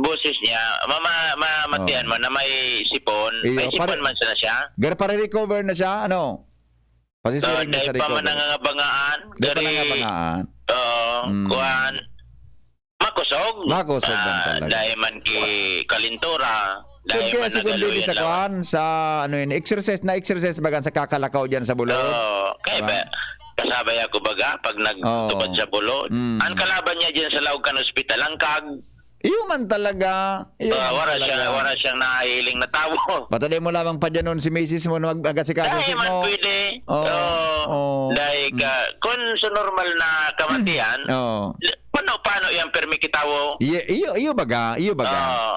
boses niya, mama-, mamatian Oo. Mo na may sipon. Iyo, May sipon pare-, man sana siya. Gar pare-recover na siya, ano? Pasisiring So, na dahil sa pa man recover. Nangangabangaan, Dahil pa dahil, nangangabangaan. Oo, Mm. Kuwan. Makosog. Makosog man Ah, talaga. Dahil man ki kalintura, So, dahil kaya man si Kundi nagaluyan sa lawan. Kuwan, sa ano yun, exercise na exercise baga sa kakalakaw dyan sa bulod? Oo, kaya Diba? Ba, kasabay ako baga pag nagtubad Oo. Sa bulod. Mm. Ang kalaban niya dyan sa laog kan ospital, ang kag. Iyo man talaga. Iyo Ah, man wala talaga. Siya, wala siyang nahihiling na tawo. Patali mo lamang pa dyan nun si misis mo na mag-, mag-asikaso Dahil sa man mo. Pwede. Oo. Oo. Oo. Dahil ka, Mm. Kung sa normal na kamatian, Oo. Paano, paano yan, permi kitawo? Iyo, iyo, iyo baga, iyo baga. Oo.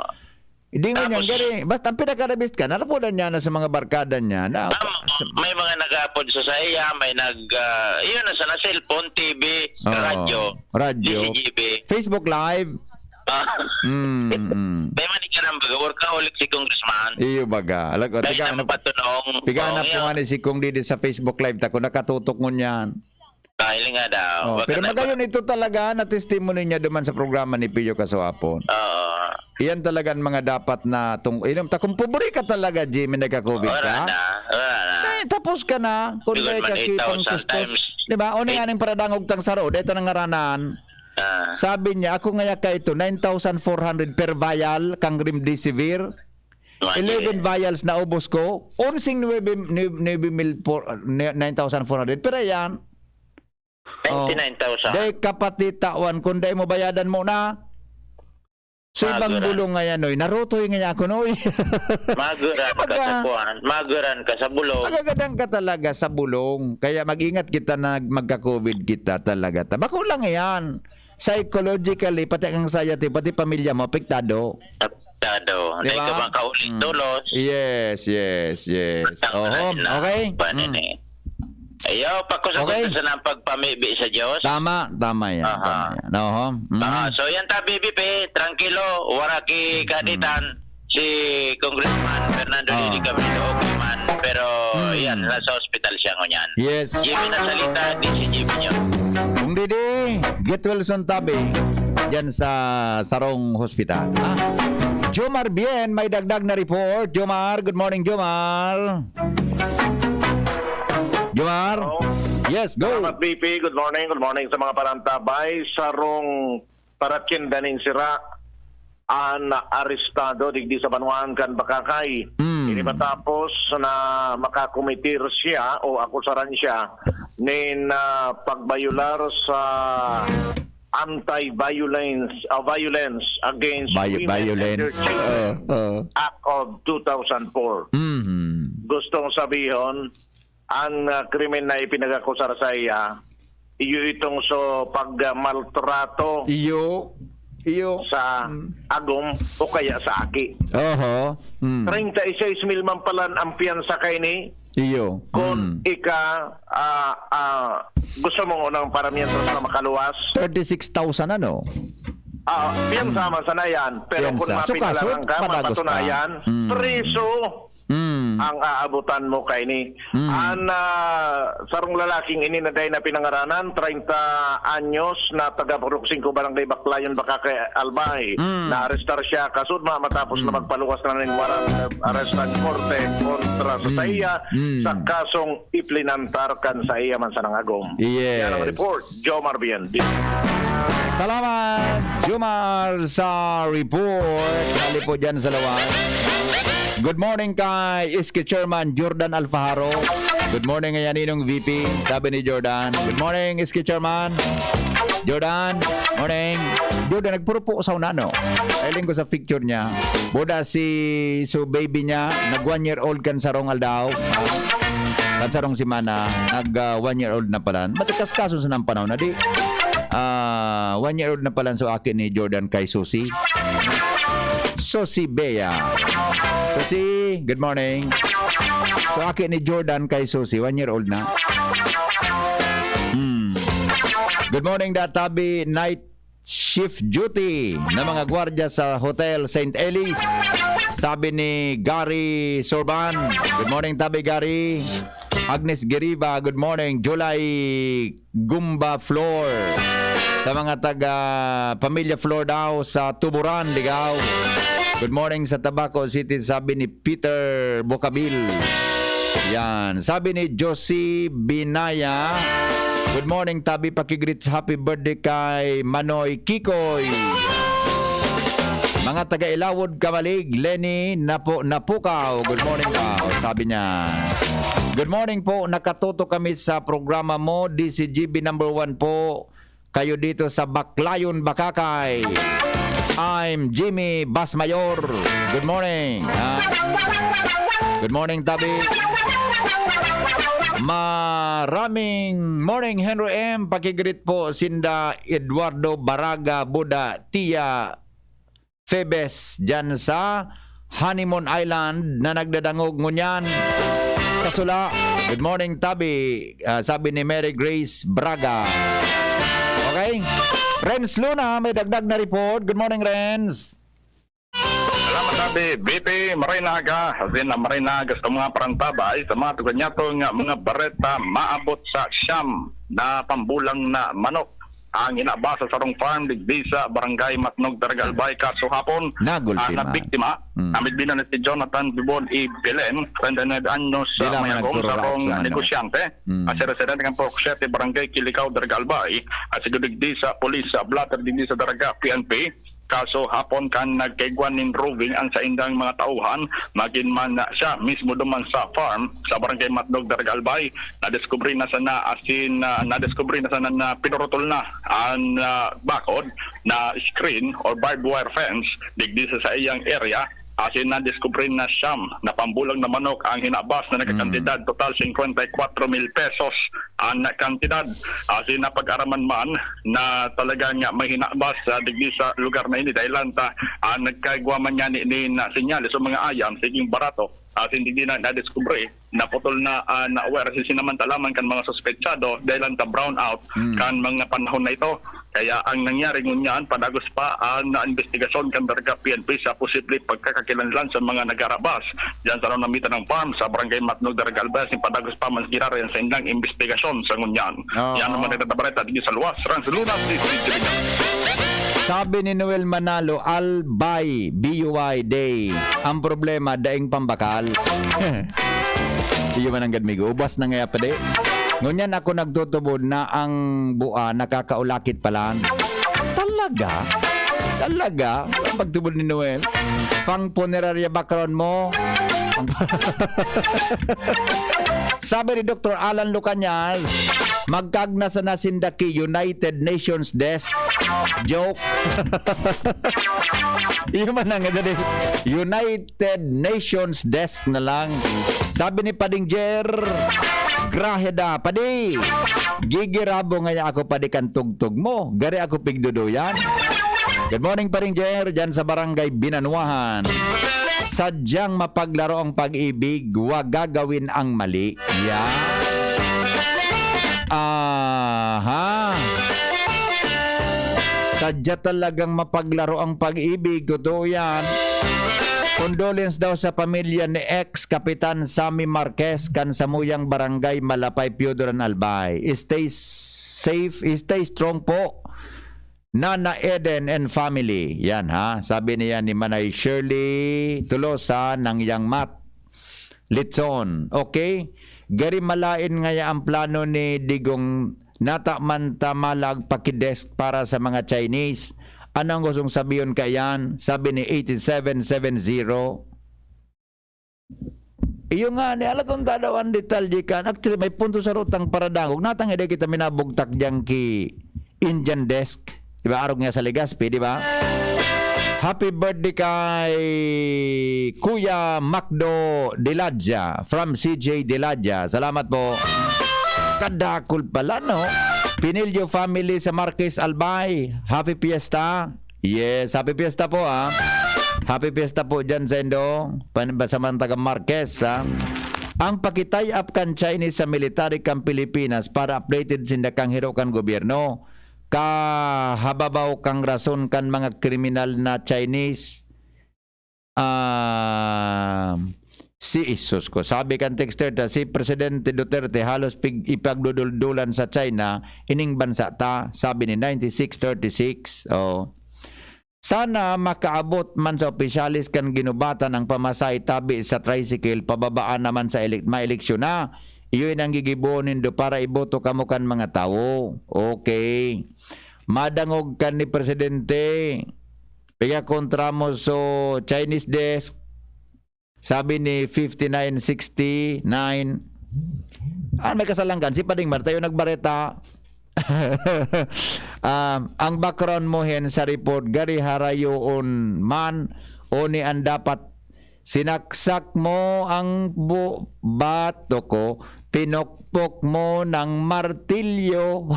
Di ngunyan, Tapos, gari, basta ang pinakarabis ka, narapulan niya na sa mga barkada niya, na, Ah, sa may mga nag-aapod sa saya, may nag, ah, yun, nasa na cellphone, T V, Oo. Radyo, Radyo. D C G B. Facebook Live. Ah. Mm, mm. May man ikaram baga, workaholic si Congressman. Iyo baga. Alag ko, Dahil tiga, ano, napatunong, piga na oo, po yun. Nga ni si Kong Didi sa Facebook Live, ta kung nakatutok ngunyan. Dahil nga daw, Oh, wag pero ka na magayon ba- ito talaga na testimony niya duman sa programa ni Pio Kasuapon. Oo. Iyan talaga ang mga dapat na tung-, inom ta. Kung pobre ka talaga, Jimmy, nagka-covid Wala ka, na, wala na. eh, tapos ka na. Kung Siguro dahil man ka eight thousand kipang kustos, times di ba? O, ni eight. Aning paradangog tang saro, dahil ito nang ngaranan. Ah. Sabi niya, "Ako ngaya ka ito, nine thousand four hundred per vial kang remdesivir. Imagine. Eleven vials na ubos ko, onseng nuebe, nuebe, nuebe mil por-, ne-, nine thousand four hundred." Pero yan, Oh. Ninety-nine thousand. Dai kapati tawan, kun dai mo bayadan mo na. So, ibang Magura. Bulong ngayan, oy. Narutoy nga ako, noy. Maguran ka Pagka sa kuwan. Maguran ka sa bulong. Magagadan ka talaga sa bulong. Kaya mag-ingat kita na magka-covid kita talaga. Ta-, bako lang yan. Psychologically, pati ang anxiety, pati pamilya mo, apektado. Apektado. Di Dahil ba? Ka bang kauli Mm. tulos? Yes, yes, yes. Ang Oho, lain na okay. Ba, Mm. nini? Ayaw, pakusog Okay. Sa nang pagpamibi sa Diyos. Tama, tama yan, Aha. Tama yan. Oho. Mm. Ah, so yan ta, B B P, trangkilo, wara ki Mm. kaditan, si Congressman Fernando Oh. Didi Cabello, okay man, pero Mm. yan, nasa hospital siya ngunyan. Yes. Jimmy Nasalita, D C G B News. Kung Didi, get well soon, tabi. Diyan sa sarong hospital. Ha? Jomar Bien, may dagdag na report. Jomar, good morning, Jomar. Jomar? Hello. Yes, go. Salamat, B P. Good morning. Good morning sa mga parantabay. Sarong parakinda nin sira an arestado digdi sa banwaan kan Bacacay. Hmm. Ini matapos na makakometer siya o akusaran siya nin, ah, pagbayular sa anti-violence, ah, violence against Bio-, women and their violence. Children Oo, oo. Act of two thousand four. Mhm. Gustong sabihon, Ang, ah, krimen na ipinag-akusar sa iya, iyo itong so pagmaltrato Iyo. Iyo. sa Mm. agom o kaya sa aki. Oho. Mm. Treinta y seis mil man palan ang piyansa kaini. Iyo. Kung Mm. ika, ah, ah, gusto mong unang paramihan sa makaluwas, Thirty-six thousand ano? Ah, piyansa Mm. man sana yan. Pero kung Piyansa. So, kaso, mapinalaran ka, padagos pa. mapatunayan, Mm. preso Mm. ang aabutan mo kaini. Mm. An, ah, sarong lalaking ini na dai na pinangaranan, treinta anyos, na taga Purok Singko, Barangay Baclayon, Bacacay, Albay. Mm. Naarestar siya kasudma matapos na Mm. magpaluwas na nin warrant of arrest ang korte kontra sa Mm. saiya Mm. sa kasong iplinantar kan saiya man sanang agom. Yes. Yan ang report. Jomar Bien. Salamat, Jomar, sa report. Hali po dyan sa lawas. Good morning kay Iski Chairman Jordan Alfajaro. Good morning, ngayon Ninong V P. Sabi ni Jordan. Good morning, Iski Chairman. Jordan, morning. Jordan, nagpurupo sa una, no? Eling ko sa picture niya. Buda si, so baby niya, nag one year old kan sarong aldaw. Ah, kan sarong semana, nag, ah, one year old na pala. Matikas kaso sa nang panahon na di. Ah, one year old na pala so aki ni Jordan kay Susi. Susi Bea. Susi, good morning. So aki ni Jordan kay Susi, one year old na. Hmm. Good morning, Databi. Night shift duty na mga gwardya sa Hotel Saint Elise. Sabi ni Gary Sorban. Good morning, Tabi Gary. Agnes Geriba, good morning. July Gumba Floor. Sa mga taga Pamilya Floor daw sa Tuburan, Ligao. Good morning sa Tabaco City, sabi ni Peter Bocabil. Yan. Sabi ni Josie Binaya, "Good morning, Tabi. Pakigreet sa happy birthday kay Manoy Kikoy." Mga taga Ilawod, Kamalig, Lenny, Napo-, Napukaw. Good morning daw, sabi niya. Good morning po. Nakatuto kami sa programa mo, D C G B number one po. Kayo dito sa Baclayon, Bacacay. I'm Jimmy Basmayor. Good morning. Ah, good morning, Tabi. Maraming morning, Henry M. Pakigreet po sinda Eduardo Baraga Buda, Tia Febes, dyan sa Honeymoon Island na nagdadangog ngunyan sa Sula. Good morning, Tabi. Ah, sabi ni Mary Grace Braga. Okay? Renz Luna, may dagdag na report. Good morning, Renz. Salamat, Tabi. B P, maray na aga. As in, maray na aga sa mga parantabay, sa mga tugan niyato nga mga bareta, maabot sa siyam na pambulang na manok ang hinabas sa sarong farm digdi sa Barangay Matnog, Daraga Albay, kaso hapon. Nagultima. Ah, nabiktima, Mm. ang midbinan na si Jonathan Bibon E. Belen, treinta y nueve anyos, Di ah, naman mayagom, nagtururaot sarong sa ano. negosyante. Mm. Ah, si residente ng Purok Siete, Barangay Kilikao, Daraga Albay, ah, siguro digdi sa pulis, sa blotter digdi sa Daraga, P N P. Kaso hapon kan nagkaigwa nin roving ang saindang mga tauhan, magin man na siya mismo duman sa farm sa Barangay Matnog, Daraga Albay. Nadiskubre na sana asin, ah, nadiskubre na sana na pinurutol na an, ah, bakod na screen or barbed wire fence digdi sa saiyang area. Asin nadiskubre na siyam na pambulang na manok ang hinabas na nagkakantidad Mm. total singkwenta y kwatro mil pesos an kantidad. Asin napag-araman man na talaga nga may hinabas, ah, digdi sa lugar na ini, dahilan ta, ah, nagkaigwa man niya ni, ni na senyales o mga ayam, siging barato. Asin digdi na nadiskubre, naputol na, ah, na wire si sinamantalaman kan mga suspetsado, dahilan ta brown out Mm. kan mga panahon na ito. Kaya ang nangyari ngunyan, padagos pa ang na investigasyon kan Daraga P N P sa posible pagkakakilanlan sa mga nagarabas diyan sa namitan ng farm sa Barangay Matnog, Daraga Albay, asin padagos pa man giraray ang saindang investigasyon sa ngunyan. Oo. Yan naman ang nagtabareta digdi sa luwas, Rans Luna, City Diligan. Sabi ni Noel Manalo, "Albay, B U Y Day. Ang problema, daing pambakal." Iyo man ang gadmigo. Ubas na ngaya pa di. Ngunyan ako nagtutubod na ang bua nakakaulakit pa lang. Talaga? Talaga? Ang pagtubod ni Noel? Pang punerarya background mo? Ang Sabi ni Doktor Alan Lucanyas, "Magkagna sana sinda ki United Nations Desk." Joke. Iyo man ang dali. United Nations Desk na lang. Sabi ni Pading Jer, "Graheda, padi. Gigirabo ngaya ako, padi, kan tugtog mo. Gari ako pigduduyan." Good morning, Pading Jer, dyan sa Barangay Binanuahan. Sadyang mapaglaro ang pag-ibig, wa gagawin ang mali. Yan. Aha. Sadya talagang mapaglaro ang pag-ibig. Totoo yan. Condolence daw sa pamilya ni ex-Kapitan Sammy Marquez kan samuyang barangay Malapay, Piodoran, Albay. Stay safe, stay strong po. Nana Eden and family. Yan ha. Sabi niya ni Manay Shirley Tolosa ng Yangmat. Litson. Okay? Gari malain ngaya ang plano ni Digong, nata man ta malag pakidesk para sa mga Chinese. Anong gustong sabihon kaiyan? Sabi ni eighty-seven seven zero. Iyo nga ni, alat unta daw ang detalye kan. Actually, may punto sa rutang paradangog. Natang ide kita minabugtak dyan ki Indian Desk. Di ba? Arog nga sa Legazpi, di ba? Happy birthday kay Kuya Macdo Diladya from C J Diladya. Salamat po. Kadakol pala, no? Pinilyo family sa Marquez Albay. Happy Fiesta. Yes, happy fiesta po, ah. Happy fiesta po dyan sa Indo. Pan-, sa mga taga Marquez, ah. Ang paki-tie up kan Chinese sa military kan Pilipinas para updated sinda kan hiro kan gobyerno. Kahababaw kan rason kan mga kriminal na Chinese. Ah, si Jesus ko. Sabi kan texter ta, si Presidente Duterte halos pig-, ipagduduldulan sa China, ining bansa ta, sabi ni ninety-six thirty-six. Oh. Sana makaabot man sa opisyales kan ginubatan ang pamasahe tabi sa tricycle, pababaan naman sa elek-, maeleksyon na. Iyon ang gigibohon nindo para iboto kamo kan mga tawo. Okay. Madangog kan ni Presidente. Piga kontra mo so Chinese desk. Sabi ni fifty-nine sixty-nine. Ah, may kasalan kan. Si Pading Marta yung nagbareta. Um, ang background mo hen sa report, gari harayoon man, o ni ang dapat sinaksak mo ang bu-, bato ko, pinokpok mo ng martilyo.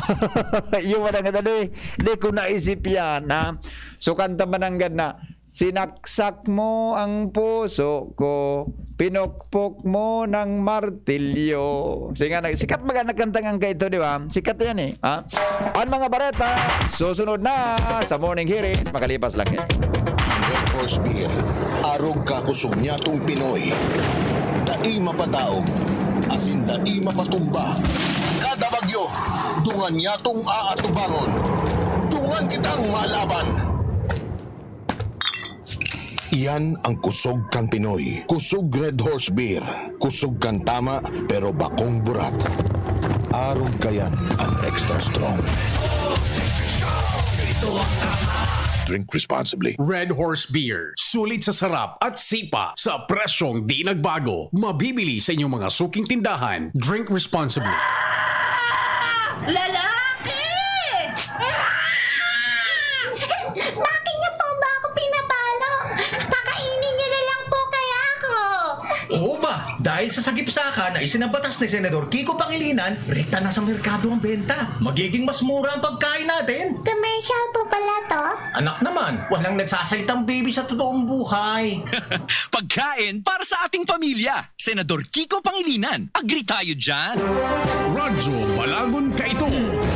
Yung wala nga tadi, di ko naisip yan, ha? So, kanta mananggad na, "Sinaksak mo ang puso ko, pinokpok mo ng martilyo." Sige nga, sikat baga na kantang ang kaito, di ba? Sikat yan eh, ha? Ang mga bareta, susunod na sa Morning Hirit, makalipas lang yan. Red Horse Beer, arog ka kusog nyatong Pinoy. Dai mapadaog, asin dai mapatumba. Kada bagyo, dungan nyatong aatubangon. Dungan kitang malaban. Iyan ang kusog kan Pinoy. Kusog Red Horse Beer. Kusog kan tama, pero bakong burat. Arog kayan an extra strong. Drink responsibly. Red Horse Beer. Sulit sa sarap at sipa sa presyong di nagbago. Mabibili sa inyong mga suking tindahan. Drink responsibly. Lalaki! Bakit niyo po ba ako pinapalo? Pakainin niyo na lang po kaya ako. Oo ba? Dahil sa sagipsaka na isinabatas ni Senador Kiko Pangilinan, rekta na sa merkado ang benta. Magiging mas mura ang pagkain natin. Commercial po pala to? Anak naman, walang nagsasalitang baby sa totoong buhay. Pagkain para sa ating pamilya. Senador Kiko Pangilinan, agri tayo dyan. Radyo Balagon Kaito,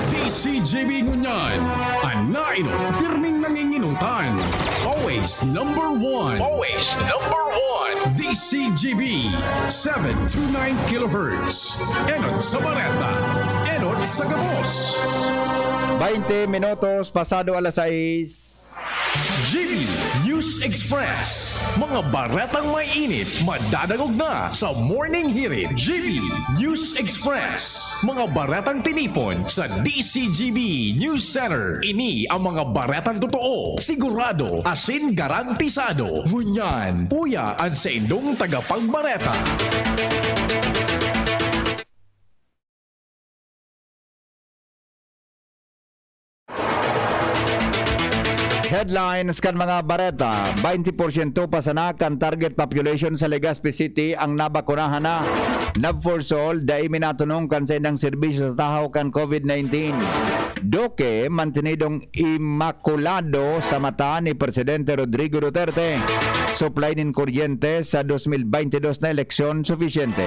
D C G B ngunyan. An nainot, pirming nanginginutan. Always number one. Always number one. D C G B, seven two nine kilohertz. Enot sa bareta, enot sa gabos. Baynte minutos pasado alas sais. G B News Express. Mga baretang may init, madadangog na sa Morning Hirit. G B News Express. Mga baretang tinipon sa D C G B News Center. Ini ang mga baretang totoo, sigurado, asin garantisado. Ngunyan, uya an saindong tagapagbareta. Headlines kan mga bareta: twenty porsyento pa sana kan target population sa Legazpi City ang nabakunahan na. Nabforsol, dai minatunong kan saindang serbisyo sa tahaw kan COVID nineteen. Duque mantenidong imakulado sa mata ni Presidente Rodrigo Duterte. Supply nin kuryente sa dos mil baynte dos na eleksyon sufisyente.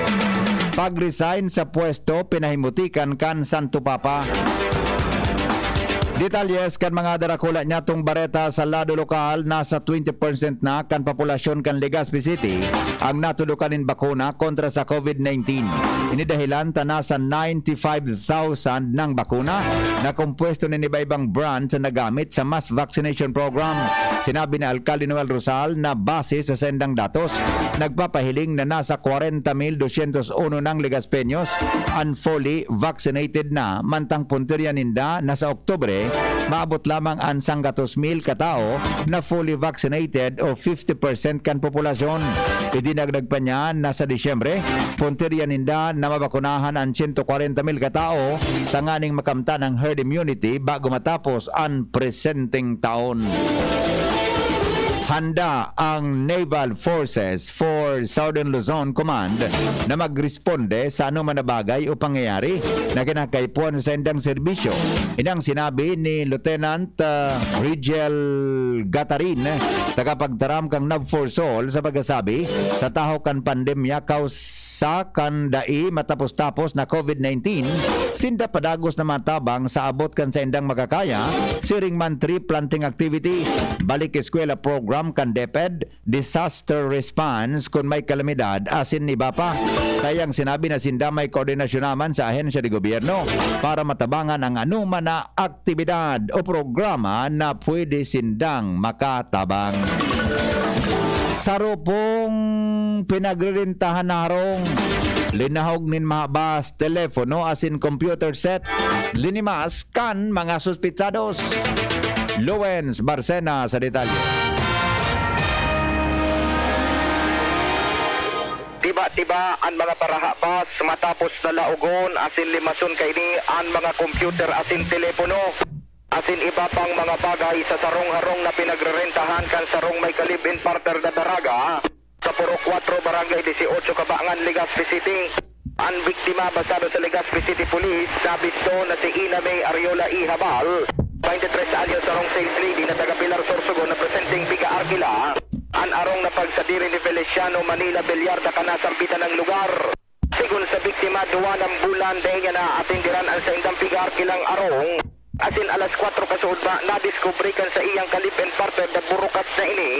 Pag-resign sa pwesto, pinahimutikan kan Santo Papa. Detalles kan mga darakula nyatong bareta sa lado lokal: nasa twenty percent na kan populasyon kan Legazpi City ang natudokan nin bakuna kontra sa COVID nineteen. Ini dahilan ta nasa ninety-five thousand nang bakuna na kompuesto nin iba-ibang brand sa nagamit sa mass vaccination program. Sinabi ni Alkalde Noel Rosal na base sa saindang datos, nagpapahiling na nasa kwarenta mil dosyentos uno nang Legazpeños an fully vaccinated na, mantang puntirya ninda na sa Oktubre, maabot lamang an sanggatos mil katao na fully vaccinated o fifty percent kan populasyon. Idinagdag pa niya na sa Disyembre, puntirya ninda na mabakunahan an sento kwarenta mil katao tanganing makamtan ang herd immunity bago matapos an presenteng taon. Handa ang Naval Forces for Southern Luzon Command na magresponde sa anoman na bagay o pangyayari na kinakaipuhan sa saindang serbisyo. Ini ang sinabi ni Lieutenant, ah, Rigel Gatarin, tagapagtaram kan Nav for Soul, sa pagkasabi sa tahaw kan pandemya kausa kan dai matapos-tapos na COVID nineteen, sinda padagos na matabang sa abot kan saindang makakaya, siring man tree planting activity, balik eskwela program kan DepEd, disaster response kun may kalamidad, asin iba pa. Kaya ang sinabi na sinda may koordinasyon naman sa ahensya de gobyerno para matabangan ang anoman na aktibidad o programa na pwede sindang makatabang. Saro pong pinagrirentahan na harong, linahog nin mahabas, telepono asin computer set, linimas kan mga suspitsados. Lowens Barcena sa detalye. Tiba-tiba an mga parahabas matapos na laogon asin limason kaini an mga kompyuter asin telepono asin iba pang mga bagay sa sarong harong na pinagrerentahan kan sarong may ka-live-in partner na daraga sa Purok Kwatro, Barangay Dieciocho, Cabangan, Legazpi City. An biktima, basado sa Legazpi City Police, nabisto na si Ina May Ariola Ihabal, twenty-tres anyos, sarong sales lady na taga Pilar, Sorsogon, na presenteng piga-arkila an arong na pagsadiri ni Feliciano Manila Villar na kanasambitan ng lugar. Sigon sa biktima, duwa nang bulan dai niya naatenderan an saindang piga-arkilang arong, asin alas kwatro kasuodma, nadiskubre kan sa iyang ka-live-in partner na burukas na ini.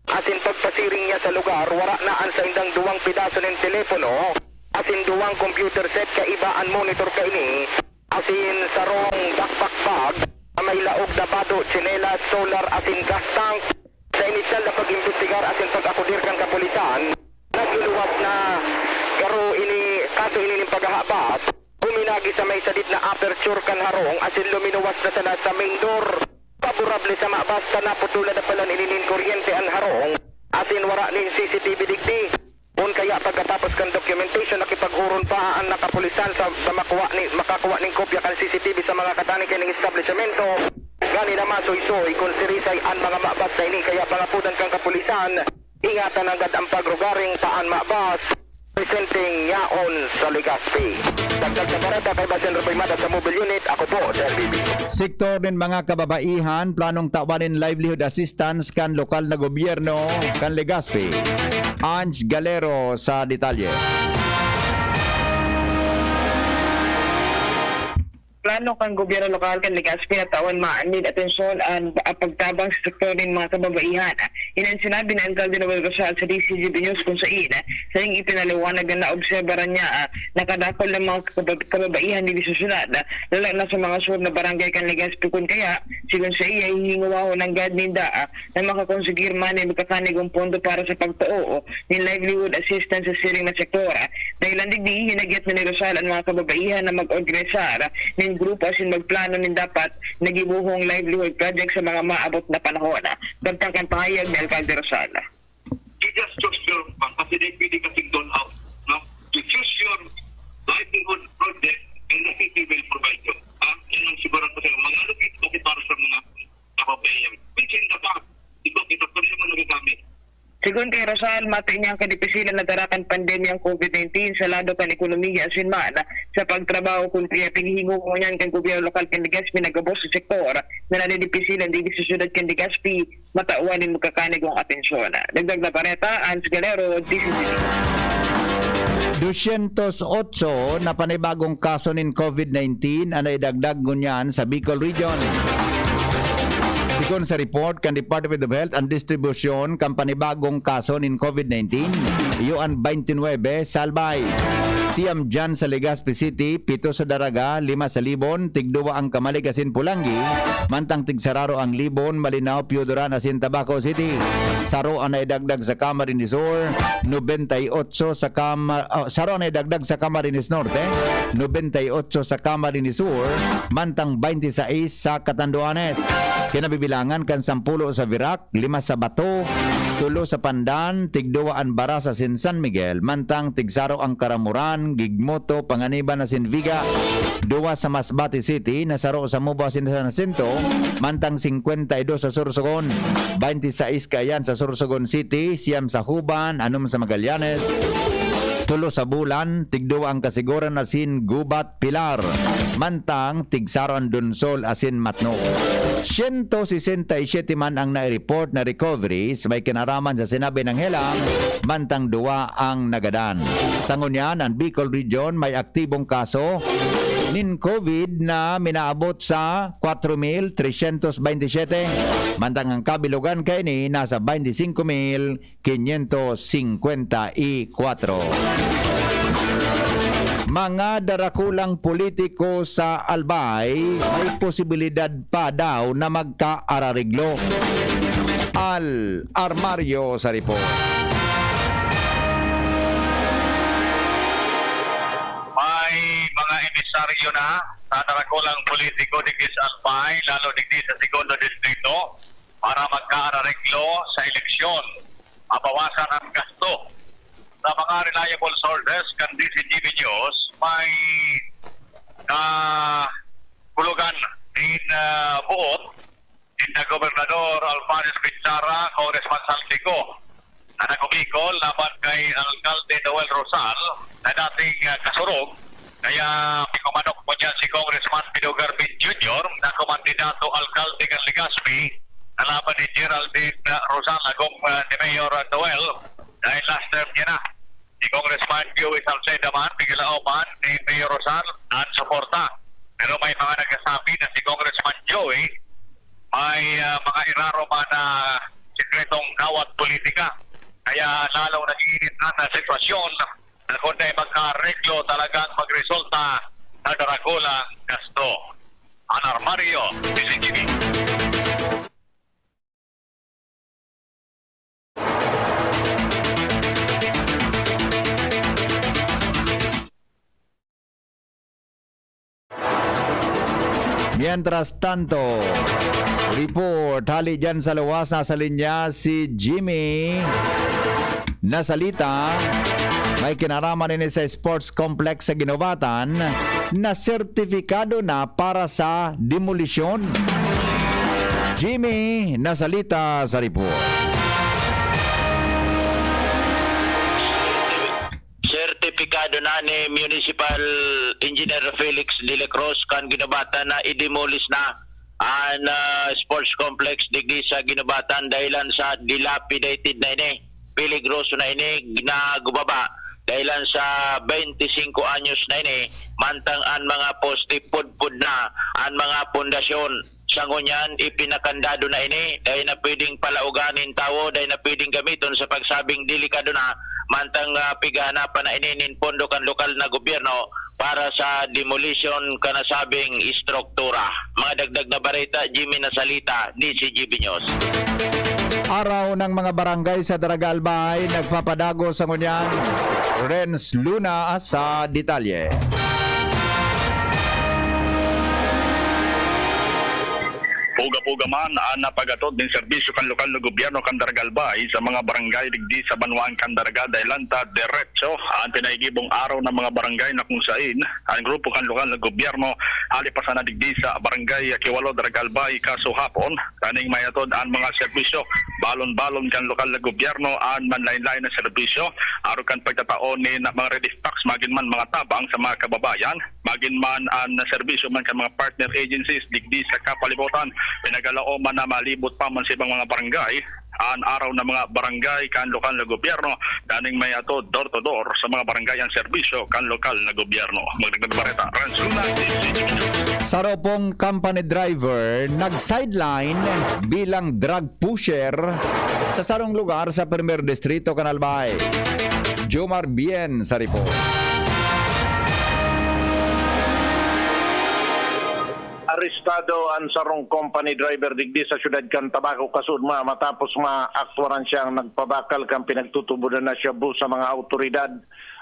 Asin pagpasiring niya sa lugar, wara na an saindang duwang pedaso nin telepono, asin duwang computer set kaiba an monitor kaini, asin sarong backpack bag na may laog na bado, tsinelas, solar asin gas tank. Sa inisyal na pag-imbestigar asin pag-akudir kan kapulisan, nagluluwas na garo ini, kaso ini nin paghahabas. Huminagi sa may sadit na aperture kan harong asin luminuwas na sana sa main door. Paborable sa mabas ta naputulan na pala ini nin kuryente an harong asin wara nin C C T V digdi. Kun kaya pagkatapos kan documentation, nakipag-oron pa an nakapulisan sa, sa makuha ni, makakuha ning kopya kan C C T V sa mga kataning kaining establisamento. Ngani na masuysoy kun sirisay an mga mabas na ini, kaya pangapodan kan kapulisan. Ingatan nanggad an pagrugaring ta an mabas presenteng yaon sa Legazpi. Dagdag na bareta, kaiba si Henry Paymada sa Mobile Unit, ako po si R B B. Sektor nin mga kababaihan, planong tawan nin livelihood assistance kan lokal na gobyerno kan Legazpi. Ange Galero sa detalye. Plano kan gobyerno lokal kan Legazpi na tawan maanid atensyon an, ah, pagtabang sa sektor nin mga kababaihan. Ini an sinabi ni Alkalde Noel Rosal sa D Z G B News, kun sain saiyang ipinaliwanag na naobserbaran niya, ah, na kadakul na mga kabab-, kababaihan digdi sa syudad, ah, lalo na sa mga sur na barangay kan Legazpi, kun kaya, sigon saiya, hihingowahon nanggad ninda, ah, na makakonsegir man nin magkakanigong pondo para sa pagtao nin livelihood assistance sa siring na sektor. Dahilan digdi, hinagyat na ni Rosal an mga kababaihan na mag-organisar nin grupo asin magplano nin dapat na gibohong livelihood project sa mga maabot na panahon. Kabtang kan pahayag ni Alkalde Rosal. You just choose your one kasi they pwede kasing doon out, no? You choose your livelihood project and the city will provide you. Ah, yan ang siguro ko sa'yo. Mag-allocate kasi para sa mga kababaihan. Which in the Sigon kay Rosal, mati niyang kadipisilan na dara kan pandemyang covid nineteen sa lado kan ekonomiya asin man sa pagtrabaho, kun kaya pighihingowa niyan kan gobyerno lokal kan Legazpi na gabos sa sektor na nadidipisilan digdi sa syudad kan Legazpi matawan nin magkakanigong atensyon. Dagdag na bareta, Hans Galero, D C C. Dosyentos otso na panibagong kaso nin covid nineteen an naidagdag ngunyan sa Bicol Region. Sigon sa report kan Department of Health, an distribusyon kan panibagong kaso nin covid nineteen iyo an twenty-nine sa Albay, siyam diyan sa Legazpi City, pito sa Daraga, lima sa Libon, tigduwa ang Camalig asin Polangui, mantang tigsararo ang Libon, Malinao, Pioduran asin Tabaco City. Saro ang naidagdag sa Camarines Sur, nobenta y otso sa Cama-, oh, saro ang naidagdag sa Camarines Norte, nobenta y otso sa Camarines Sur, mantang twenty-sais sa Catanduanes. Kinabibilangan kan sampulo sa Virac, lima sa Bato, tulo sa Pandan, tigduwa an Baras asin San Miguel, mantang tigsaro ang Caramoran, Gigmoto, Panganiban asin Viga, duwa sa Masbate City, nasaro sa Mubo asin San Jacinto, mantang singkwenta y dos sa Sorsogon, twenty-sais kaiyan sa Sorsogon City, siyam sa Juban, anom sa Magallanes, tulo sa Bulan, tigduwa ang Kasiguran asin Gubat, Pilar, mantang tigsaro an Donsol asin Matnog. Siyento sesenta y siyete man ang nai-report na recoveries may kinaraman sa sinabi ng helang, mantang duwa ang nagadan. Sa ngunyan, ang Bicol Region may aktibong kaso nin covid na minaabot sa kwatro mil tresyentos bente y siyete, mantang ang kabilogan kaini nasa bente singko mil quinientos singkwenta y kwatro. Mga darakulang politiko sa Albay may posibilidad pa daw na magkaarareglo. Al Armario sa report. May mga emisaryo na sa darakulang politiko digdi sa Albay, lalo digdi sa Segundo Distrito, para magkaarareglo sa eleksyon, mabawasan ang gasto. Sa mga reliable sources kan D C G B News, may kahulugan nin, ah, buot ninda Gobernador Alvarez Bichara, Congressman Saldico, na nag-umikol laban kay Alkalde Noel Rosal na dating, ah, kasurog. Kaya pikumanok mo niya si Congressman Pido Garmin Junior na kumandidato alkalde kan Legazpi na laban ni Geraldine, ah, Rosal, agom, ah, ni Mayor, ah, Noel, dahil last term niya na. Si Congressman Joey Salceda man, pigalaom man ni Mayor Rosal, ang suporta. Pero may mga nagsasabi na si Congressman Joey may, ah, mga iraro man na sikretong kawat politika. Kaya lalong nag-iinit na, na sitwasyon na kung dai magkaareglo, talagang magresulta sa darakulang gasto. An Armario, D C T V. Mientras tanto, report hali diyan sa luwas, nasa linya si Jimmy Nasalita. May kinaraman ini sa sports complex sa Guinobatan na sertifikado na para sa demolisyon. Jimmy Nasalita sa report. Sertipikado na ni Municipal Engineer Felix de la Cruz kan Guinobatan na i-demolish na an, ah, sports complex digdi sa Guinobatan dahilan sa dilapidated na ini. Peligroso na ini na gubaba dahilan sa twenty-cinco anyos na ini, mantang an mga poste pudpud na, an mga pundasyon sa ngunyan, ipinakandado na ini, dai na pwedeng palaogan nin tawo, dai na pwedeng gamiton sa pagsabing delikado na, mantang, ah, pighahanapan na ini nin pondo kan lokal na gobyerno para sa demolition kan nasabing estruktura. Mga dagdag na bareta, Jimmy Nasalita, D C G B News. Araw ng mga barangay sa Daraga Albay nagpapadago sa ngunyan. Renz Luna sa detalye. Puga-puga man an napagatod nin serbisyo kan lokal na gobyerno kan Daraga Albay sa mga barangay digdi sa banwaan kan Daraga, dahil lantad deretso an pinaigibong araw ng mga barangay na kung sain an grupo kan lokal na gobyerno halipasan na digdi sa barangay Kiwalo, Daraga Albay, kaso hapon, taning mayatod an mga serbisyo balon-balon kan lokal na gobyerno an manlain-lain na serbisyo, arog kan pagtatao nin mga relief packs, magin man mga tabang sa mga kababayan, magin man an serbisyo man kan mga partner agencies digdi sa kapalibutan. Pinagalaoman na malibot pa man sa ibang mga barangay an araw ng mga barangay kan lokal na gobyerno, daning may ato door to door sa mga barangay ang serbisyo kan lokal na gobyerno. Magdagdag bareta, Renz Luna, D Z News. Saro pong company driver nag-sideline bilang drug pusher sa sarong lugar sa Primer Distrito kan Albay. Jomar Bien sa report. Arestado an sarong company driver digdi sa siyudad kan Tabaco, kasuodma, matapos maaktuaran siyang nagpabakal kan pinagtutubodan na shabu sa mga awtoridad.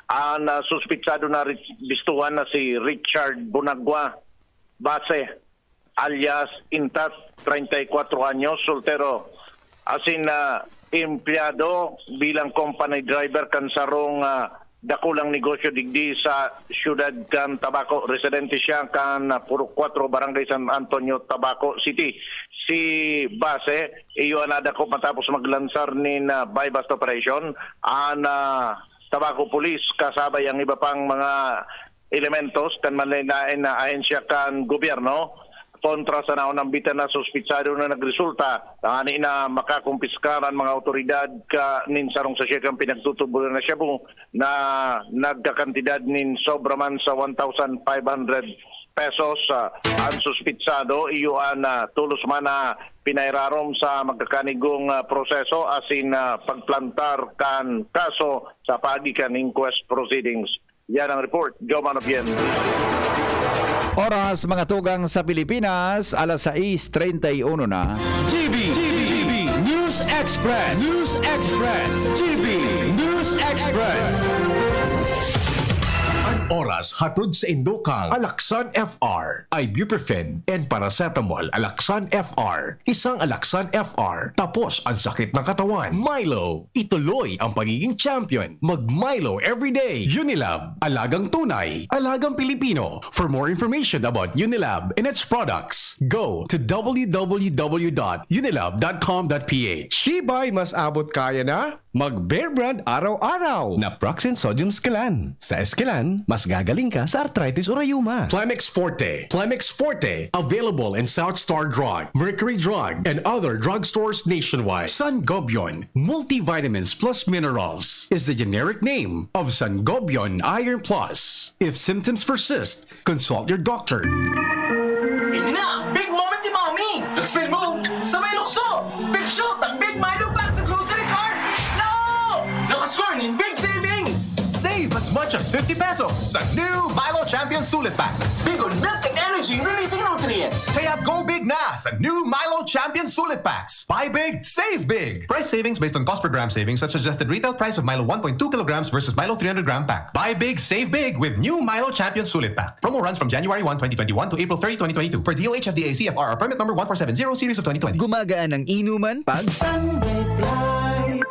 An, ah, suspitsado na ri-, bistuhan na si Richard Bonagua Base, alias Intat, treinta y cuatro anyos, soltero, asin, ah, empleyado bilang company driver kan sarong, ah, dakulang negosyo digdi sa siyudad kan Tabaco. Residente siya kan, ah, Purok Cuatro, Barangay San Antonio, Tabaco City. Si Base, iyo an nadakop matapos maglansar nin, ah, buy-bust operation an, ah, Tabaco Police, kasabay ang iba pang mga elementos kan manlaen-laen na ahensya kan gobyerno kontra sa naunambitan na suspitsado na nagresulta tangani na makakumpiskar an mga awtoridad ka nin sarong sachet kan pinagtutubodan na shabu na nagkakantidad nin sobra man sa one thousand five hundred pesos. Ah, an suspitsado, iyo an, ah, tolos man na pinairarom sa magkakanigong, ah, proseso asin, ah, pagplantar kan kaso sa paagi kan inquest proceedings. Yan ang report, Joman Obiente. Oras, mga tugang sa Pilipinas, alas sais treinta y uno na. G B, G B, News Express, News Express, G B, News Express. An oras hatod sa indukan, Alaxan F R, ibuprofen, and paracetamol, Alaxan F R, isang Alaxan F R, tapos ang sakit ng katawan. Milo, ituloy ang pagiging champion. Mag Milo everyday. Unilab, alagang tunay, alagang Pilipino. For more information about Unilab and its products, go to w w w dot unilab dot com dot p h. Tibay, mas abot kaya na? Mag Bear Brand araw-araw. Naproxen Sodium Esquilan. Sa Esquilan, mas gagaling ka sa arthritis o rayuma. Plemex Forte. Plemex Forte. Available in South Star Drug, Mercury Drug, and other drugstores nationwide. Sangobion Multivitamins Plus Minerals is the generic name of Sangobion Iron Plus. If symptoms persist, consult your doctor. Ini na, big moment ni Mommy! Expel move! Sabay lukso! Big shoot! Ang Big Milo Pack sa grocery cart! No! Nakascore nin big savings! Save as much as fifty pesos sa new Milo Champion Sulit Pack. Big on milk and energy releasing nutrients. Kaya go big na sa new Milo Champion Sulit Packs. Buy big, save big. Price savings based on cost per gram savings at suggested retail price of Milo one point two kilograms versus Milo three hundred gram pack. Buy big, save big with new Milo Champion Sulit Pack. Promo runs from January one, twenty twenty-one to April thirty, twenty twenty-two, per D O H F D A C F R or permit number one four seven zero series of twenty twenty. Gumagaan ang inuman pag Sunbet Light.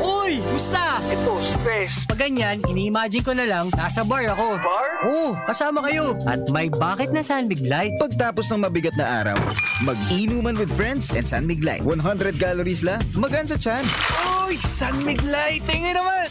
Uy! Kumusta? Ito, stress. Pag ganyan, ini-imagine ko na lang, nasa bar ako. Bar? Oo, kasama kayo. At may bakit na San Mig Light. Pagtapos ng mabigat na araw, mag-inuman with friends and San Mig Light. One hundred calories lang, magaan sa tiyan. Uy! San Mig Light! Tingin naman!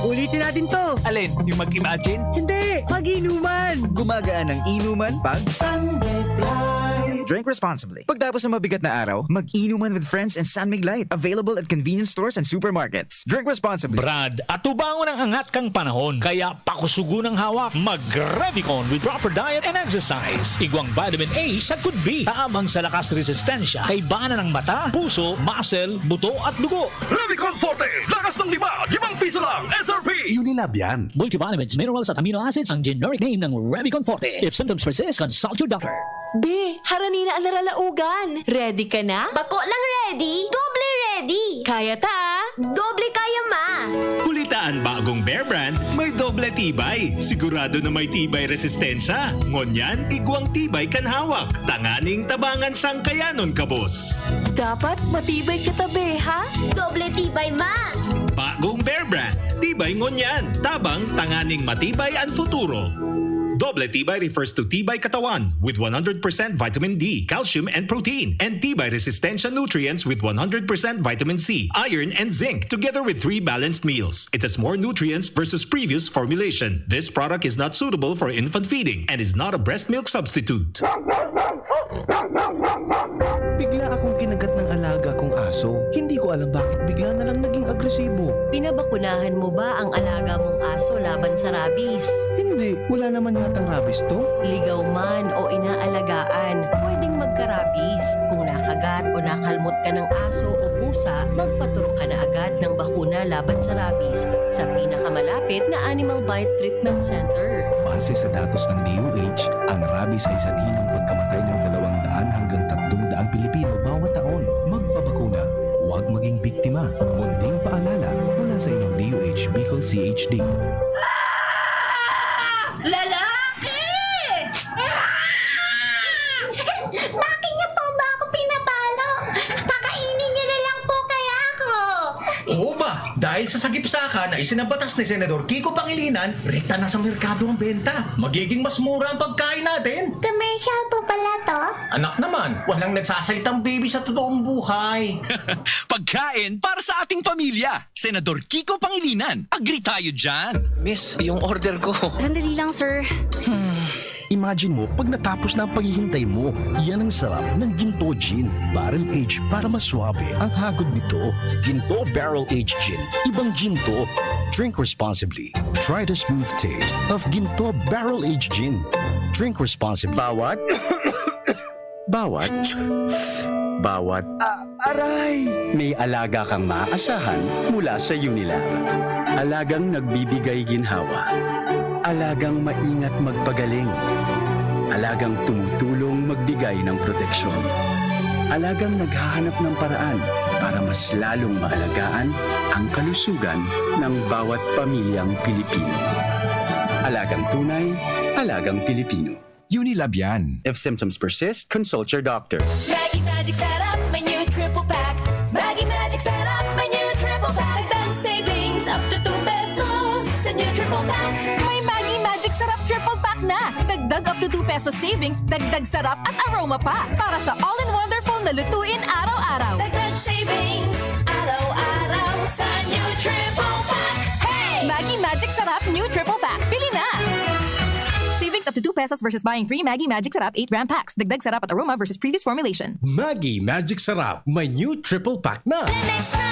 Ulitin natin to. Alin? Yung mag-imagine? Hindi! Mag-inuman! Gumagaan ang inuman pag San Mig Light. Drink responsibly. Pagtapos ng mabigat na araw, mag-inuman with friends and San Mig Light. Available at convenience stores and supermarkets. Drink responsibly. Brad, atubangon ang angat kang panahon. Kaya pakusugon ang hawak. Mag-Revicon with proper diet and exercise. Igwang vitamin A sa could be. Taabang sa lakas resistensya. Kaibanan ng mata, puso, muscle, buto at dugo. Revicon Forte, lakas ng lima, limang piso lang, S R P. Unilab yan. Multivitamins, minerals at amino acids ang generic name ng Revicon Forte. If symptoms persist, consult your doctor. Be, harani na an naralaogan. Ready ka na? Bako lang ready, doble ready. Kaya ta, ah. Doble kaya, ma. Huli Ta an bagong Bear Brand may doble tibay. Sigurado na may tibay resistensya. Ngunyan, igwang tibay kan hawak. Tanganing tabangan siyang kayanon, kabos. Dapat matibay ka tabi, ha? Doble tibay man! Bagong Bear Brand. Tibay ngunyan. Tabang tanganing matibay an futuro. Doble tibay refers to tibay katawan with one hundred percent vitamin D, calcium, and protein, and tibay resistensya nutrients with one hundred percent vitamin C, iron, and zinc, together with three balanced meals. It has more nutrients versus previous formulation. This product is not suitable for infant feeding and is not a breast milk substitute. Bigla akong kinagat ng alaga kong aso. Hindi ko alam bakit bigla na lang naging agresibo. Pinabakunahan mo ba ang alaga mong aso laban sa rabies? Hindi, wala naman yatang rabies to. Ligaw man o inaalagaan, pwedeng magka-rabies. Kung nakagat o nakalmot ka ng aso o pusa, magpaturok ka na agad ng bakuna laban sa rabies sa pinakamalapit na Animal Bite Treatment Center. Base sa datos ng D O H, ang rabies ay sanhi ng pagkamatay ng dalawang daan hanggang tatlong daang Pilipino bawat taon. Magpabakuna, huwag maging biktima. Munting paalala mula sa inyong D O H Bicol C H D. Lalaki! Bakit niyo po ba ako pinapalo? Pakainin niyo na lang po kaya ako! Oo ba? Dahil sa sagipsaka na isinabatas ni Senador Kiko Pangilinan, rekta na sa merkado ang benta. Magiging mas mura ang pagkain natin. Commercial po pala to? Anak naman, walang nagsasalitang baby sa totoong buhay. Pagkain para sa ating pamilya. Senador Kiko Pangilinan, agree tayo dyan. Miss, yung order ko. Sandali lang, sir. Imagine mo pag natapos na ang paghihintay mo. Yan ang sarap ng Ginto Gin. Barrel Age para mas suabe ang hagod nito. Ginto Barrel Age Gin. Ibang Ginto. Drink responsibly. Try the smooth taste of Ginto Barrel Age Gin. Drink responsibly. Bawat, bawat, bawat. Ah, aray! May alaga kang maaasahan mula sa Unilab. Alagang nagbibigay ginhawa. Alagang maingat magpagaling. Alagang tumutulong magbigay ng proteksyon. Alagang naghahanap ng paraan para mas lalong maalagaan ang kalusugan ng bawat pamilyang Pilipino. Alagang tunay, alagang Pilipino. Unilab yan. If symptoms persist, consult your doctor. Maggi Magic Sarap, may new triple pack. Maggi Magic Sarap, may new triple pack. Dagdag savings up to two pesos sa new triple pack. May Maggi Magic Sarap triple pack na. Dagdag up to two pesos savings, dagdag sarap at aroma pa. Para sa all-in-wonderful na lutuin araw-araw. Dagdag savings, araw-araw sa new triple pack. Hey! Maggi Magic Sarap new triple pack. Bili na! Savings up to two pesos versus buying three Maggi Magic Sarap eight gram packs. Dagdag sarap at aroma versus previous formulation. Maggi Magic Sarap, may new triple pack na. Lemex na!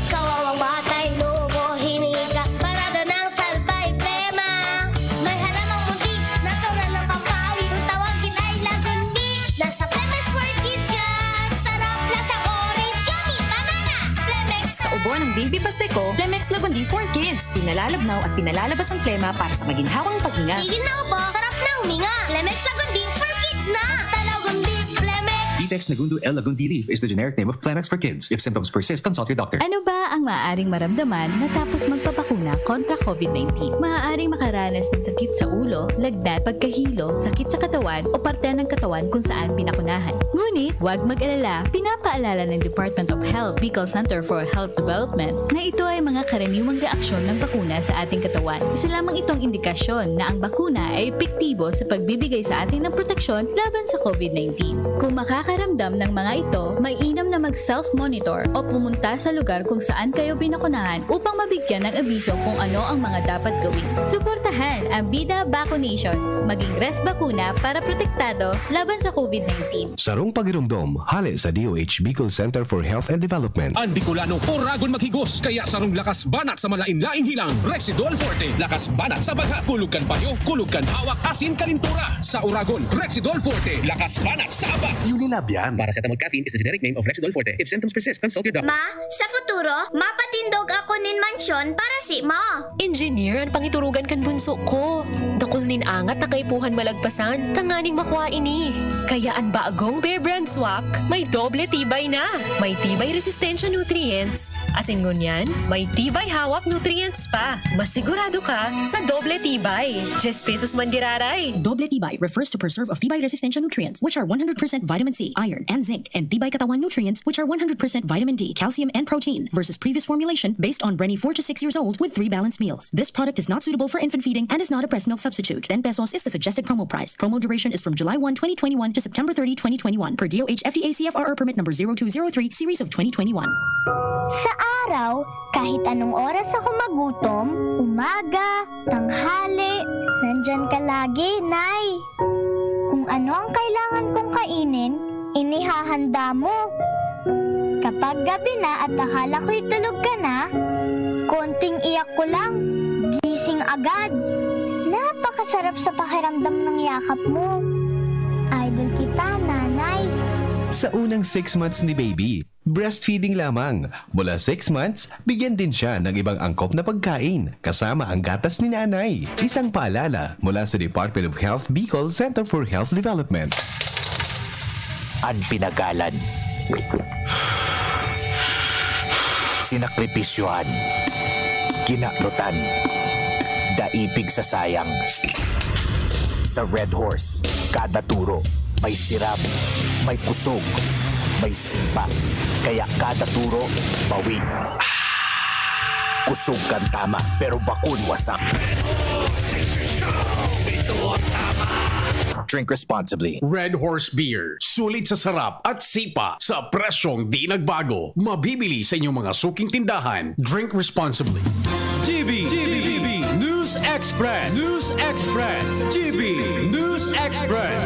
Kawawang batay, lobo, hininga, parada ng salbay, plema. May halamang muntik, natural na pampawi. Kung tawagin ay lagundi, nasa Lemex for Kids yan. Sarap, lasang orange, yummy, banana. Lemex Sa ubo ng baby pastiko, Lemex Lagundi for Kids. Pinalalabnaw at pinalalabas ang plema para sa maginhawang paghinga. Tigil na ubo, sarap na huminga. Lemex Lagundi for Kids na. Basta Lagundi, Lemex. Vitex Nagundo L Lagundi Leaf is the generic name of Clemex for Kids. If symptoms persist, consult your doctor. Ano ba ang maaaring maramdaman matapos magpabakuna kontra COVID nineteen? Maaaring makaranas ng sakit sa ulo, lagnat, pagkahilo, sakit sa katawan o parte ng katawan kung saan pinakunahan. Ngunit, huwag mag-alala, pinapaalala ng Department of Health Bicol Center for Health Development na ito ay mga karaniwang reaksyon ng bakuna sa ating katawan. Isa lamang itong indikasyon na ang bakuna ay epektibo sa pagbibigay sa atin ng proteksyon laban sa COVID nineteen. Kung makakaramdam ng mga ito, mainam na mag-self-monitor o pumunta sa lugar kung saan kayo binakunahan upang mabigyan ng abiso kung ano ang mga dapat gawin. Suportahan ang Bida Vaccination. Maging res bakuna para protektado laban sa COVID nineteen. Sarong pagiromdom, hale sa D O H Bicol Center for Health and Development. An Bicolano, oragon maghigos, kaya sarong lakas banat sa malain-laing hilang. Rexidol Forte, lakas banat sa baghat, kulog kan payo, kulog kan hawak, asin kalintura. Sa oragon, Rexidol Forte, lakas banat sa aba. Unilab yan. Paracetamol caffeine is the generic name of Rexidol Forte. If symptoms persist, consult your doctor. Ma, sa futuro, mapatindog ako nin mansyon para si Ma. Engineer an pangiturugan kan bunso ko. Dakul nin angat na kaipuhan malagpasan, tanganing makua ini. Kaya an bagong Bear Brand Swak may doble tibay na. May tibay resistensya nutrients, asin ngunyan, may tibay hawak nutrients pa. Mas sigurado ka sa doble tibay. Diyes pesos man giraray. Doble tibay refers to preserve of tibay resistensya nutrients, which are one hundred percent vitamin C, iron, and zinc, and tibay katawan nutrients, which are one hundred percent vitamin D, calcium, and protein, versus previous formulation based on Brenny four to six years old with three balanced meals. This product is not suitable for infant feeding and is not a breast milk substitute. Ten pesos is the suggested promo price. Promo duration is from July one, twenty twenty-one to September thirty, twenty twenty-one, per D O H F D A C F R R permit number zero two zero three, series of twenty twenty-one. Sa araw, kahit anong oras ako magutom, umaga, tanghali, nandyan ka lagi, Nay. Kung ano ang kailangan kong kainin, inihahanda mo. Kapag gabi na at akala ko'y tulog ka na, konting iyak ko lang, gising agad. Napakasarap sa pakiramdam ng yakap mo. Idol kita, Nanay. Sa unang six months ni baby, breastfeeding lamang. Mula six months, bigyan din siya ng ibang angkop na pagkain, kasama ang gatas ni nanay. Isang paalala mula sa Department of Health Bicol Center for Health Development. An pinagalan, sinakripisyohan, ginaknotan, daipig sa sayang. Sa Red Horse, kada turo may sirab, may kusog, may sipa. Kaya kada turo, bawi. Kusog kan tama, pero bakun wasak. Drink responsibly. Red Horse Beer. Sulit sa sarap at sipa sa presyong di nagbago. Mabibili sa inyong mga suking tindahan. Drink responsibly. G B, G B, G B, News Express. News Express. G B, News Express.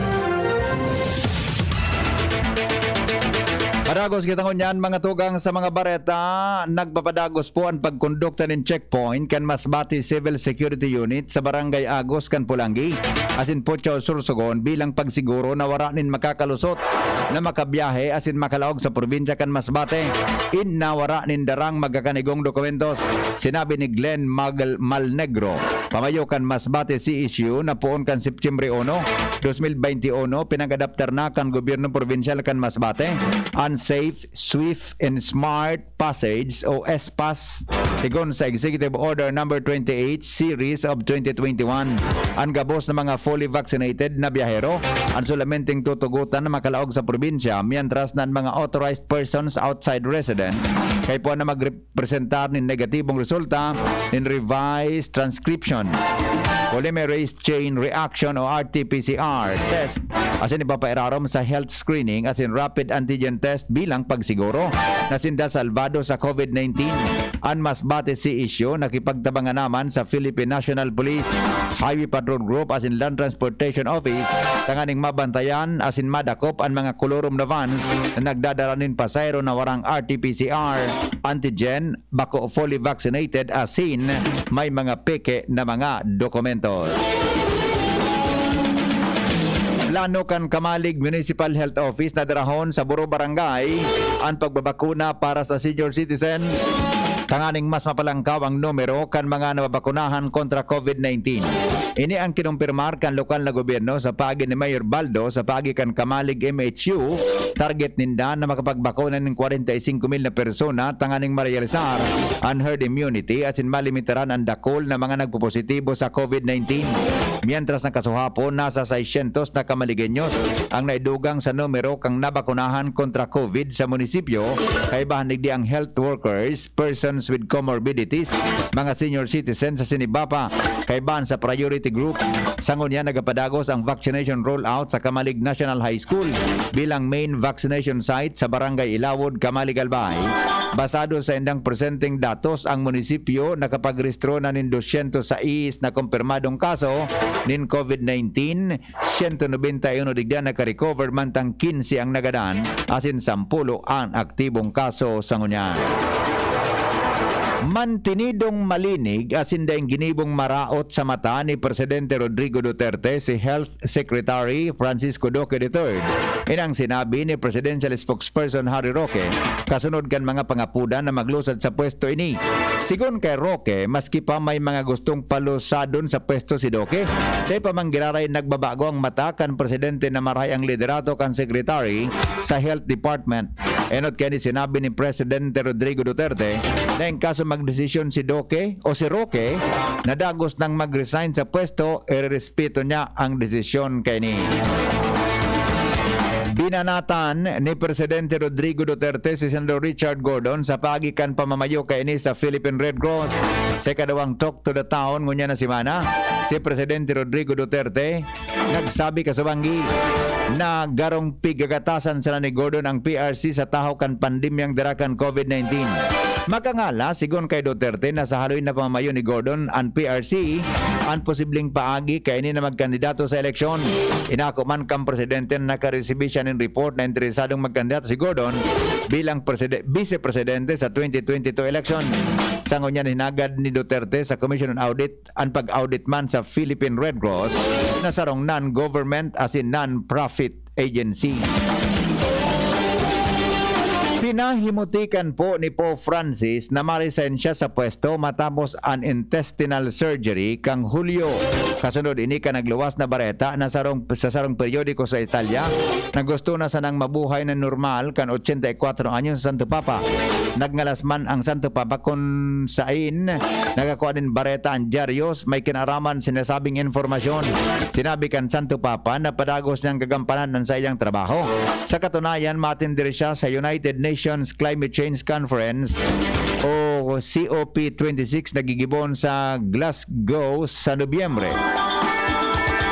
Padagos kita ngunyan, mga tugang, sa mga bareta. Nagpapadagos po an pagkondukta nin checkpoint kan Masbate Civil Security Unit sa Barangay Agos kan Polangui, asin Puchao, Sorsogon, bilang pagsiguro na wara nin makakalusot na makabiyahe asin makalaog sa probinsya kan Masbate in na wara nin darang magakanigong dokumentos. Sinabi ni Glenn Magal-, Malnegro, pamayo kan Masbate C S U, na poon kan Septyembre uno, dos mil bente uno, pinag-adaptar na kan gobyerno probinsyal kan Masbate an Safe, Swift, and Smart Passage o S-PASS, sigon sa Executive Order Number twenty-eight Series of twenty twenty-one. An gabos na mga fully vaccinated na biyahero an solamenteng tutugotan na makalaog sa probinsya, mientras na an mga authorized persons outside residence kaipuhan na magpresentar nin negatibong resulta nin revised transcription, polymerase chain reaction o R T P C R test, asin ipapairarom sa health screening asin rapid antigen test bilang pagsiguro na sinda salbado sa COVID nineteen. An Masbate C S U nakipagtabangan naman sa Philippine National Police, Highway Patrol Group asin Land Transportation Office tanganing mabantayan asin madakop an mga kolorom na vans na nagdadala nin pasahero na warang R T P C R antigen, bako fully vaccinated asin may mga peke na mga dokumentos. Plano kan Camalig Municipal Health Office na darahon sa buro barangay an pagbabakuna para sa senior citizen tanganing mas mapalangkaw ang numero kan mga nababakunahan kontra COVID nineteen. Ini ang kinumpirmar kan lokal na gobyerno sa paagi ni Mayor Baldo sa paagi kan Camalig M H U. Target ninda na makapagbakuna nin kwarenta y singko mil na persona tanganing marealisar an herd immunity asin malimitaran an dakul na mga nagpopositibo sa COVID nineteen. Mientras na kasuhapon, nasa seiscientos na Camaligeños ang naidugang sa numero kan nabakunahan kontra COVID sa munisipyo, kaibahan digdi ang health workers, persons with comorbidities, mga senior citizens sa sinibapa, kaibahan sa priority groups. Sa ngunyan, nagapadagos ang vaccination rollout sa Camalig National High School bilang main vaccination site sa Barangay Ilawod, Camalig, Albay. Basado sa indang presenteng datos, ang munisipyo nakapagrehistro na nin dosyentos sais na kumpirmadong kaso nin COVID nineteen, siyento nobenta y uno digdi an naka-recover, mantang kinse ang nagadan, asin sampulo an aktibong kaso sa ngunyan. Mantinidong malinig asin daing ginibong maraot sa mata ni Presidente Rodrigo Duterte si Health Secretary Francisco Duque the third. Inang sinabi ni Presidential Spokesperson Harry Roque, kasunod kan mga pangapodan na maglusad sa pwesto ini. Sigon kay Roque, maski pa may mga gustong palusadon sa pwesto si Duque, dai pa man giraray nagbabago ang mata kan presidente na marahay ang liderato kan secretary sa Health Department. Enot kaya ni sinabi ni Presidente Rodrigo Duterte na in kaso magdesisyon si Duque o si Roque na dagos nang mag-resign sa pwesto, irerespeto niya ang desisyon kaini. Binanatan ni Presidente Rodrigo Duterte si Senador Richard Gordon sa paagi kan pamamayo kaini sa Philippine Red Cross. Sa ikadawang Talk to the Town ngunyan na semana, si Presidente Rodrigo Duterte nagsabi kasubanggi na garong pigagatasan sana ni Gordon ang P R C sa tahaw kan pandemyang dara kan COVID nineteen. Makangala, sigon kay Duterte, na sa haloy na pamamayo ni Gordon an P R C an posibleng paagi kaini na magkandidato sa eleksyon. Inako man kan presidente na nakaresibi siya nin report na interesadong magkandidato si Gordon bilang preside-, vice presidente sa twenty twenty-two election. Sa ngunyan, hinagad ni Duterte sa Commission on Audit an pag-audit man sa Philippine Red Cross na sarong non-government asin non-profit agency. Pinahimutikan po ni Pope Francis na ma-resign siya sa pwesto matapos an intestinal surgery kang Hulyo. Kasunod ini kan nagluwas na bareta na sarong, sa sarong periodiko sa Italia na gusto na sanang mabuhay na normal kan ochenta y cuatro anyos sa Santo Papa. Nagngalas man ang Santo Papa kun sain nagakua nin bareta an dyaryo may kinaaraman sinasabing impormasyon. Sinabi kan Santo Papa na padagos niyang gagampanan an saiyang trabaho. Sa katunayan, maatender siya sa United Nations Climate Change Conference o C O P twenty-six na gigibohon sa Glasgow sa Nobyembre.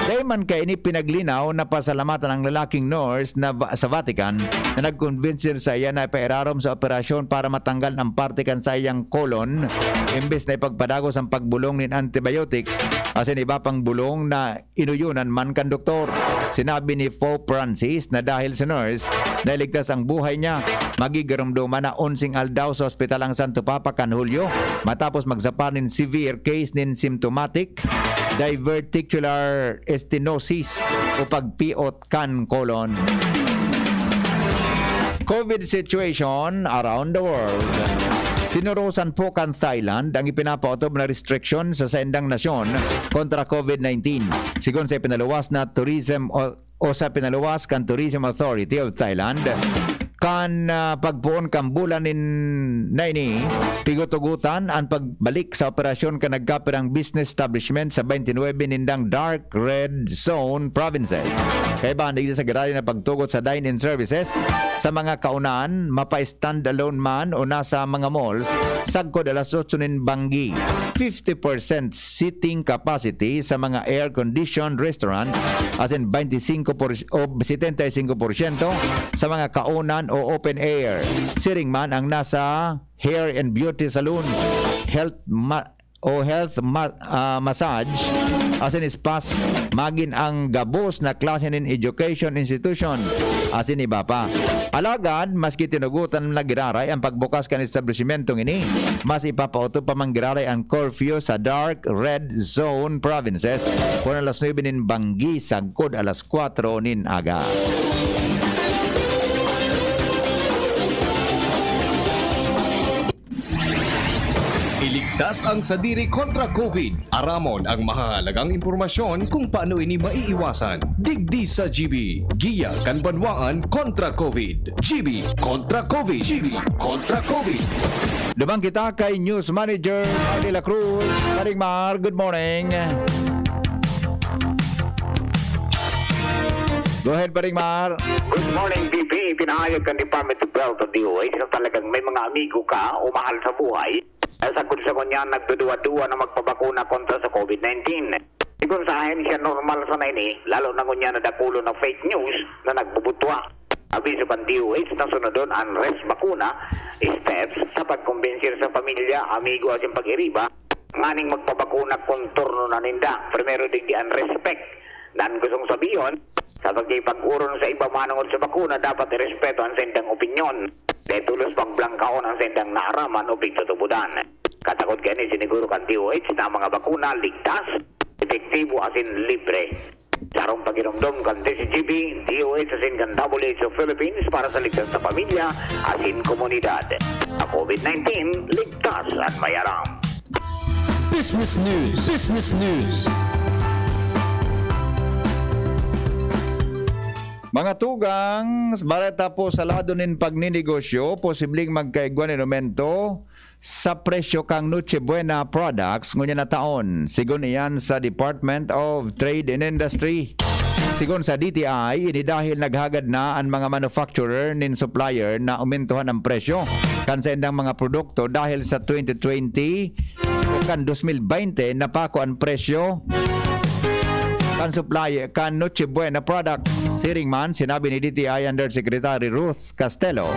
Dai man kaini pinaglinaw na pasalamatan ang lalaking nurse na va-, sa Vatican na nagkumbinsi saiya na ipairarom sa operasyon para matanggal ang parte kan saiyang colon, imbes na ipagpadagos ang pagbulong nin antibiotics asin iba pang bulong na inuyonan man kan doktor. Sinabi ni Pope Francis na dahil sa nurse, nailigtas ang buhay niya. Magigiromdoman na onseng aldaw sa ospital ang Santo Papa kan Hulyo matapos magsapar nin severe case nin symptomatic diverticular stenosis o pagpiot kan colon. COVID situation around the world. Tinurusan po kan Thailand ang ipinapaotob na restriksyon sa saindang nasyon kontra COVID nineteen. Sigon sa ipinaluwas na tourism o, o sa pinaluwas kan Tourism Authority of Thailand, kan, ah, pagpoon kan bulan nin, na ini, pigutugutan an pagbalik sa operasyon kan nagkapirang business establishment sa twenty-nine nindang dark red zone provinces. Kaiba digdi sa giraray na pagtugot sa dine-in services sa mga kaunan, mapa-standalone man o nasa mga malls, sagkod alas otso nin banggi. Fifty percent seating capacity sa mga air-conditioned restaurants, as in twenty-five por-, o setenta y cinco por ciento sa mga kaunan o open air. Siring man ang nasa hair and beauty salons, health ma-, o health ma-, ah, massage, asin spas, magin ang gabos na klase nin education institutions, asin iba pa. Alagad, maski tinugotan na giraray ang pagbukas kan establisimentong ini, mas ipapaotob pa man giraray ang curfew sa dark red zone provinces, kun alas nuebe nin banggi sagkod alas kwatro nin aga. Iligtas ang sadiri kontra COVID. Aramon ang mahahalagang impormasyon kung paano ini maiiwasan. Digdi sa G B, Giya kan Banwaan kontra COVID. G B kontra COVID. G B kontra COVID. Duman kita kay News Manager Mar de la Cruz. Paring Mar, good morning. Go ahead, Paring Mar. Good morning, B P. Pinahayag kan Department of Health o D O H na talagang may mga amigo ka o mahal sa buhay na sagkod sa ngunyan nagduduwa-duwa na magpabakuna kontra sa COVID nineteen. Sigon sa ahensya, normal sana ini, lalo na ngunyan na dakulon na fake news na nagbubutwa. Abiso kan D O H na sunodon an res bakuna steps sa pagkombenser sa pamilya, amigo asin pag-iriba nganing magpabakuna kun turno na ninda. Primero digdi an respect. Na an gustong sabihon, sa pagkipag-oron sa iba manongod sa bakuna, dapat irespeto an saindang opinyon. Dai tolos pagblangkaon an saindang naaraman o pigtutubodan. Katakod kaini siniguro kan D O H na ang mga bakuna ligtas, epektibo asin libre. Sarong pagiromdom kan D C G B, D O H asin kan W H O Philippines para sa ligtas na pamilya asin komunidad. Sa COVID nineteen, ligtas an may aram. Business News. Business News. Mga tugang, bareta po sa lado nin pagninegosyo, posibleng magkaigwa nin aumento sa presyo kan Noche Buena products ngunyan na taon, sigon iyan sa Department of Trade and Industry. Sigon sa D T I, ini dahil naghagad na an mga manufacturer nin supplier na umentohan an presyo kan saindang mga produkto dahil sa twenty twenty o kan dos mil baynte napako an presyo kan supplier kan Noche Buena products. Siring man, sinabi ni D T I Undersecretary Ruth Castelo,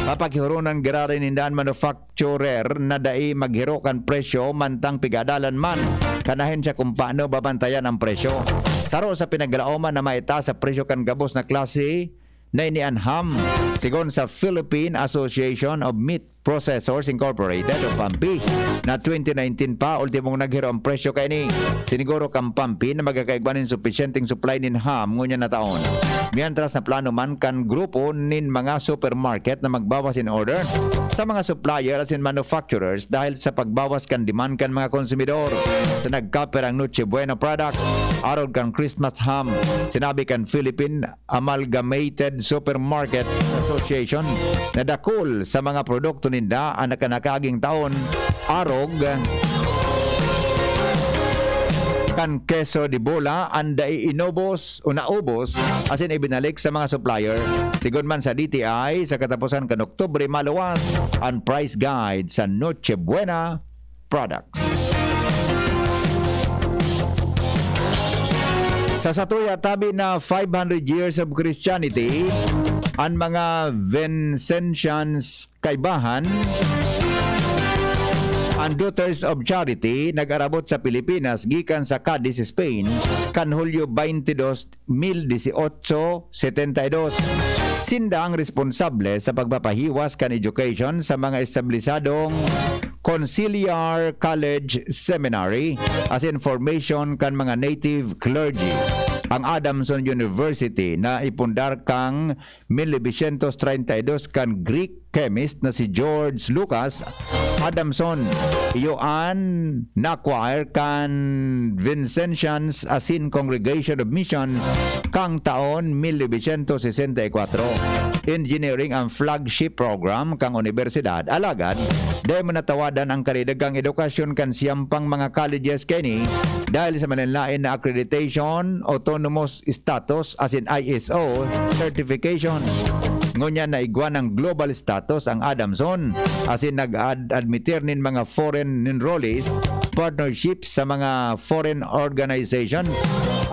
papaghihuronan giraray ninda an manufacturer na dai maghiro kan presyo mantang pigadalan man kan ahensya kung paano babantayan ang presyo. Saro sa pinaglaoman na maitaas sa presyo kan gabos na klase na ini an ham, sigon sa Philippine Association of Meat Processors Incorporated o PAMPI, na twenty nineteen pa ultimong naghiro ang presyo kaini. Siniguro kan PAMPI na magkakaigwa nin supisyenteng supply nin ham ngunyan na taon. Mientras na plano man kan grupo nin mga supermarket na magbawas in order sa mga supplier asin manufacturers dahil sa pagbawas kan demand kan mga konsumidor sa nagkapirang Noche Buena products arog kan Christmas ham. Sinabi kan Philippine Amalgamated Supermarkets Association na dakul sa mga produkto ninda an nakanakaging taon, arog kan queso de bola, an dai inubos o naubos asin ibinalik sa mga supplier. Sigon man sa D T I, sa katapusan kan Oktubre, maluwas an price guide sa Noche Buena products. Sa satuya, tabi na five hundred years of Christianity, an mga Vincentians kaibahan, an Daughters of Charity, nag-arabot sa Pilipinas gikan sa Cadiz, Spain, kan Hulyo twenty-two, mil dieciocho setenta y dos. Sinda ang responsable sa pagpapahiwas kan education sa mga establisadong Conciliar College Seminary asin formation kan mga native clergy. Ang Adamson University na ipundar kang mil novecientos treinta y dos kan Greek chemist na si George Lucas Adamson. Iyo an na-acquire kan Vincentians asin Congregation of Missions kan taon mil novecientos sesenta y kuwatro. Engineering ang flagship program kan unibersidad, alagad dai man natawadan ang kalidagang edukasyon kan siyam pang mga colleges kaini dahil sa malinlain na accreditation, autonomous status asin I S O certification. Ngunyan naigwa ng global status ang Adamson asin nag-ad-, admitir nin mga foreign enrollees, partnerships sa mga foreign organizations,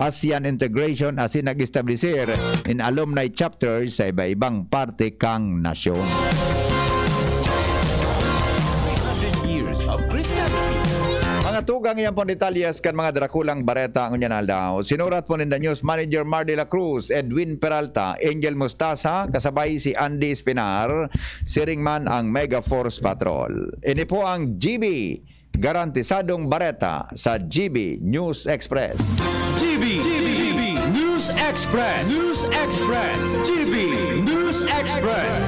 ASEAN integration asin nag-establisir nin alumni chapters sa iba-ibang parte kang nasyon. Hundred years of Christianity. Mga tugang, yan pong detalyes kan mga drakulang bareta ngunyan aldaw. Sinurat po ninda News Manager Mar de la Cruz, Edwin Peralta, Angel Mustasa, kasabay si Andy Espinar, siring man ang Mega Force Patrol. Ini po ang G B, garantisadong bareta sa G B News Express. G B, G B News Express. News Express. G B News Express.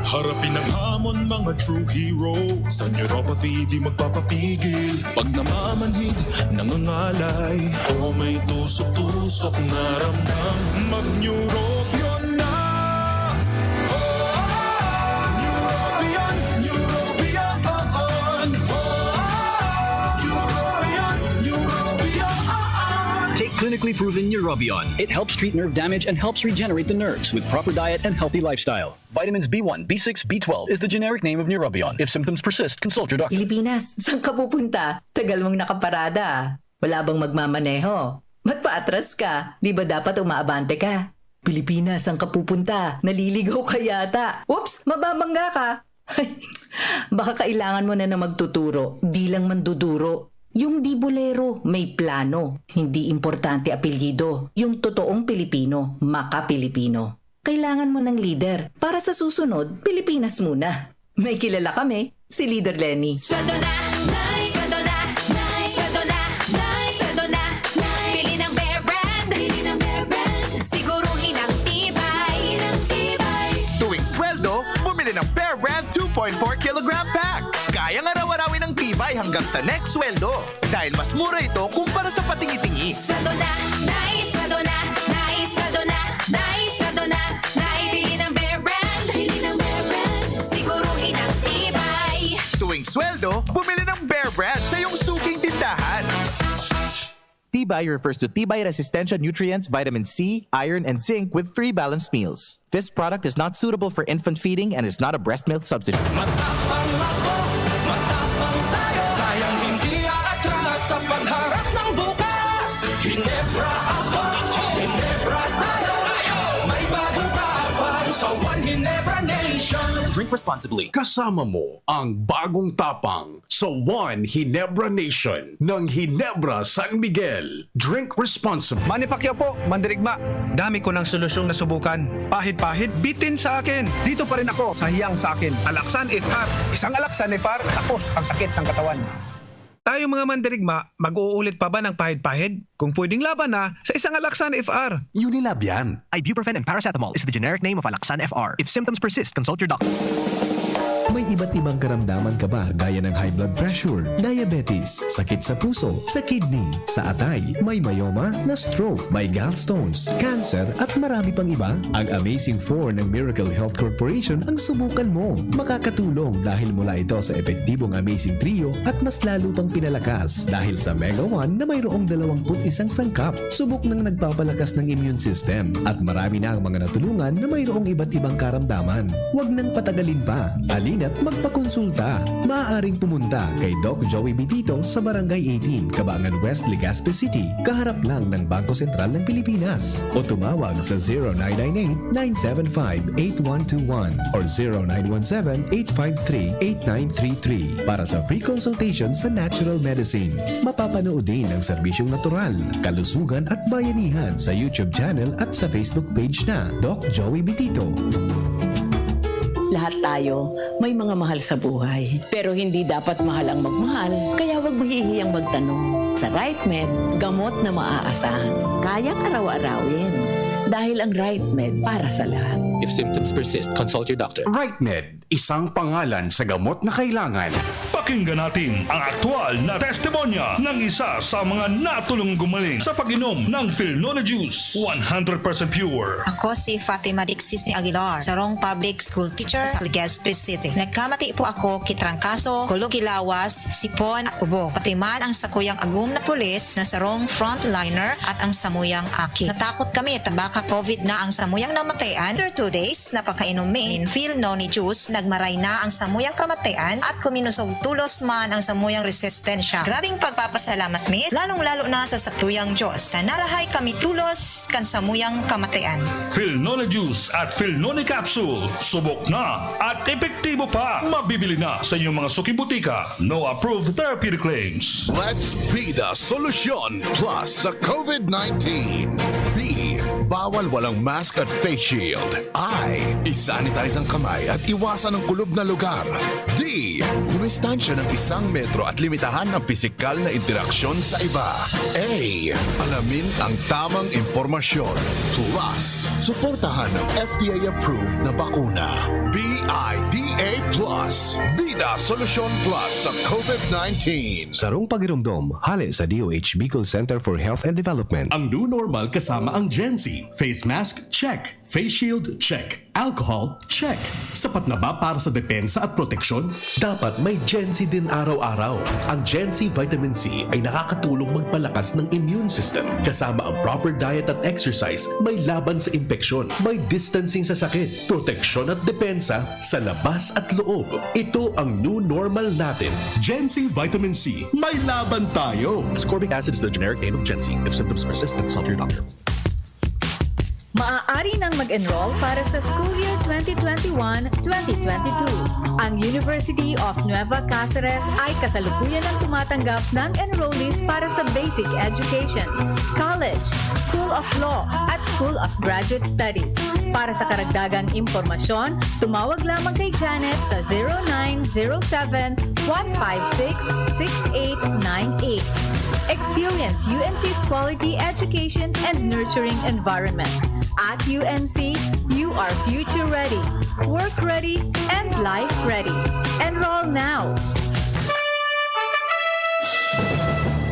Harapin ang hamon, mga true hero. Sa neuropathy, di magpapapigil. Pag namamanhid, nangangalay. O may tusok-tusok na ramdam. Mag-Neurobion na! Neurobion, Neurobion, on! Neurobion, Neurobion, on! Take clinically proven Neurobion. It helps treat nerve damage and helps regenerate the nerves with proper diet and healthy lifestyle. Vitamins B one, B six, B twelve is the generic name of Neurobion. If symptoms persist, consult your doctor. Pilipinas, saan ka pupunta? Tagal mong nakaparada. Wala bang magmamaneho? Ba't paatras ka? Di ba dapat umaabante ka? Pilipinas, saan ka pupunta? Naliligaw ka yata. Oops, mababangga ka. Ay, baka kailangan mo na na magtuturo. Di lang manduduro. Yung di bolero, may plano. Hindi importante apelyido. Yung totoong Pilipino, maka-Pilipino. Kailangan mo ng lider. Para sa susunod, Pilipinas muna. May kilala kami, Si Leader Leni. Sweldo na, Nay! Sweldo na, Nay! Sweldo na, Nay! Sweldo na, Nay! Bili ng Bear Brand! Bili ng Bear Brand! Siguruhin ang tibay! Bili ng tibay! Tuwing sweldo, bumili ng Bear Brand two point four kilogram pack. Kayang araw-arawin ang tibay hanggang sa next sweldo. Dahil mas mura ito kumpara sa patingi-tingi. Sweldo na, Nay! Sweldo na, Nay! Sweldo na, Nay! Sweldo na, Nay! Bili ng Bear Brand! Bili ng Bear Brand! Siguruhin ang tibay! Tuwing sweldo, bumili ng Bear Brand sa iyong suking tindahan. Tibay refers to tibay resistensya nutrients, vitamin C, iron, and zinc with three balanced meals. This product is not suitable for infant feeding and is not a breast milk substitute. Matapang ako, matapang tayo. Kayang hindi aatras sa pagharap ng bukas. Ginebra ako, Ginebra tayo. May bagong tapang sa One Ginebra Nation. Drink responsibly. Kasama mo ang bagong tapang sa One Ginebra Nation ng Ginebra San Miguel. Drink responsibly. Manny Pacquiao po, mandirigma. Dami ko ng solusyong nasubukan. Pahid-pahid, bitin sa akin. Dito pa rin ako sa hiyang sa akin. Alaxan F R. Isang Alaxan F R, tapos ang sakit ng katawan. Tayo mga mandirigma, mag-uulit pa ba ng pahid-pahid? Kung pwedeng laban na, sa isang Alaxan F R. Unilab yan. Ibuprofen and paracetamol is the generic name of Alaxan F R. If symptoms persist, consult your doctor. May iba't ibang karamdaman ka ba gaya ng high blood pressure, diabetes, sakit sa puso, sa kidney, sa atay, may myoma, na stroke, may gallstones, cancer at marami pang iba? Ang Amazing four ng Miracle Health Corporation ang subukan mo. Makakatulong dahil mula ito sa epektibong Amazing Trio at mas lalo pang pinalakas dahil sa Mega one na mayroong dalawang put isang sangkap. Subok nang nagpapalakas ng immune system at marami na ang mga natulungan na mayroong iba't ibang karamdaman. Huwag nang patagalin pa. Halina't magpakonsulta. Maaaring pumunta kay Doc Joey Bitito sa Barangay eighteen, Cabangan West, Legazpi City, kaharap lang ng Bangko Sentral ng Pilipinas. O tumawag sa zero nine nine eight, nine seven five, eight one two one or zero nine one seven, eight five three, eight nine three three para sa free consultation sa natural medicine. Mapapanood din ang serbisyong natural, kalusugan at bayanihan sa YouTube channel at sa Facebook page na Doc Joey Bitito. Lahat tayo may mga mahal sa buhay. Pero hindi dapat mahal ang magmahal, kaya huwag mahihiyang magtanong. Sa RightMed, gamot na maaasahan. Kayang araw-arawin. Dahil ang RightMed para sa lahat. If symptoms persist, consult your doctor. RightMed, isang pangalan sa gamot na kailangan. Pakinggan natin ang aktual na testimonya ng isa sa mga natulong gumaling sa pag-inom ng Filnone Juice, one hundred percent pure. Ako si Fatima Dixis ni Aguilar, sarong public school teacher sa Legazpi City. Nagkamati po ako ki trangkaso, kulog ki lawas, sipon at ubo. Pati man ang sakuyang agom na pulis na sarong frontliner at ang samuyang aki. Natakot kami ta baka COVID na ang samuyang namatayan. After two days na pagkainom mi nin Filnone Juice, nagmaray na ang samuyang kamatayan at kuminusog tulos man ang samuyang resistensya. Grabing pagpapasalamat mi, lalong-lalo na sa sakuyang Diyos. Narahay kami tulos kan samuyang kamatayan. Filnone Juice at Filnone Capsule, subok na at epektibo pa. Mabibili na sa inyong mga suking butika. No approved therapeutic claims. Let's be the solution plus sa COVID nineteen. B, bawal walang mask at face shield. I, isanitize ang kamay at iwasan ang kulob na lugar. D, dumistansya ng isang metro at limitahan ang pisikal na interaksyon sa iba. A, alamin ang tamang impormasyon. Plus, suportahan ng F D A-approved na bakuna. B I D A plus, Bida Solusyon Plus sa COVID nineteen. Sarong pagiromdom, hale sa D O H Bicol Center for Health and Development. Ang new normal kasama ang Gen Z. Face mask, check. Face shield, check. Alcohol, check. Sapat na ba para sa depensa at proteksyon? Dapat may Gen Z din araw-araw. Ang Gen Z Vitamin C ay nakakatulong magpalakas ng immune system. Kasama ang proper diet at exercise, may laban sa impeksyon, may distancing sa sakit, proteksyon at depensa sa labas at loob. Ito ang new normal natin. Gen Z Vitamin C, may laban tayo! Ascorbic acid is the generic name of Gen Z. If symptoms persist, consult your doctor. Maaari nang mag-enroll para sa school year twenty twenty-one, twenty twenty-two. Ang University of Nueva Cáceres ay kasalukuyan ang tumatanggap ng enrollees para sa basic education, college, School of Law, at School of Graduate Studies. Para sa karagdagang impormasyon, tumawag lamang kay Janet sa zero nine zero seven, one five six, six eight nine eight. Experience U N C's quality education and nurturing environment. At U N C, you are future ready, work ready, and life ready. Enroll now!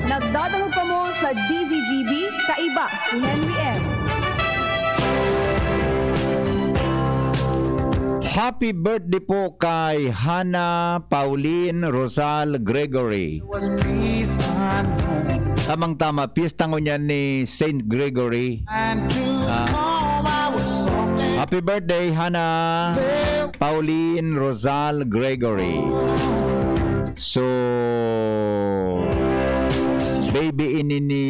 Nagdadangog kamo sa D Z G B, kaiba si Henry M. Happy birthday po kay Hannah Pauline Rosal Gregory. Tamang-tama, piyesta ngunyan ni Saint Gregory. Ah. Happy birthday, Hannah Pauline Rosal Gregory. So, baby ini ni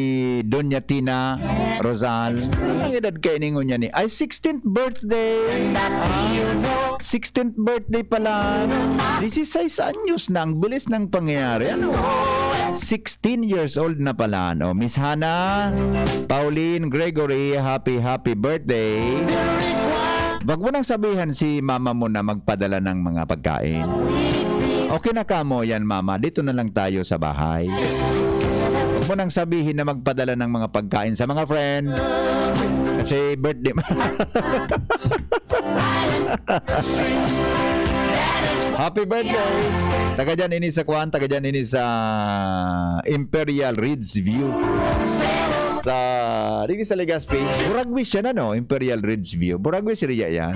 Doña Tina Rosal. Ang edad kaini ngunyan ni? Ay, sixteenth birthday. Ah, sixteenth birthday pala. Dieciséis anyos na. Ang bilis ng pangyayari. Ano? Sixteen years old na pala. No? Miss Hannah, Pauline, Gregory, happy, happy birthday. Wag mo nang sabihan si mama mo na magpadala ng mga pagkain. Okay na kamo yan, mama. Dito na lang tayo sa bahay. Wag mo nang sabihin na magpadala ng mga pagkain sa mga friends. Kasi birthday. Happy birthday! Taga dyan ini sa Kwan, taga dyan ini sa Imperial Ridge View. Sa, di sa Legazpi. Buragwis yan, ano? Imperial Ridge View. Buragwis area yan.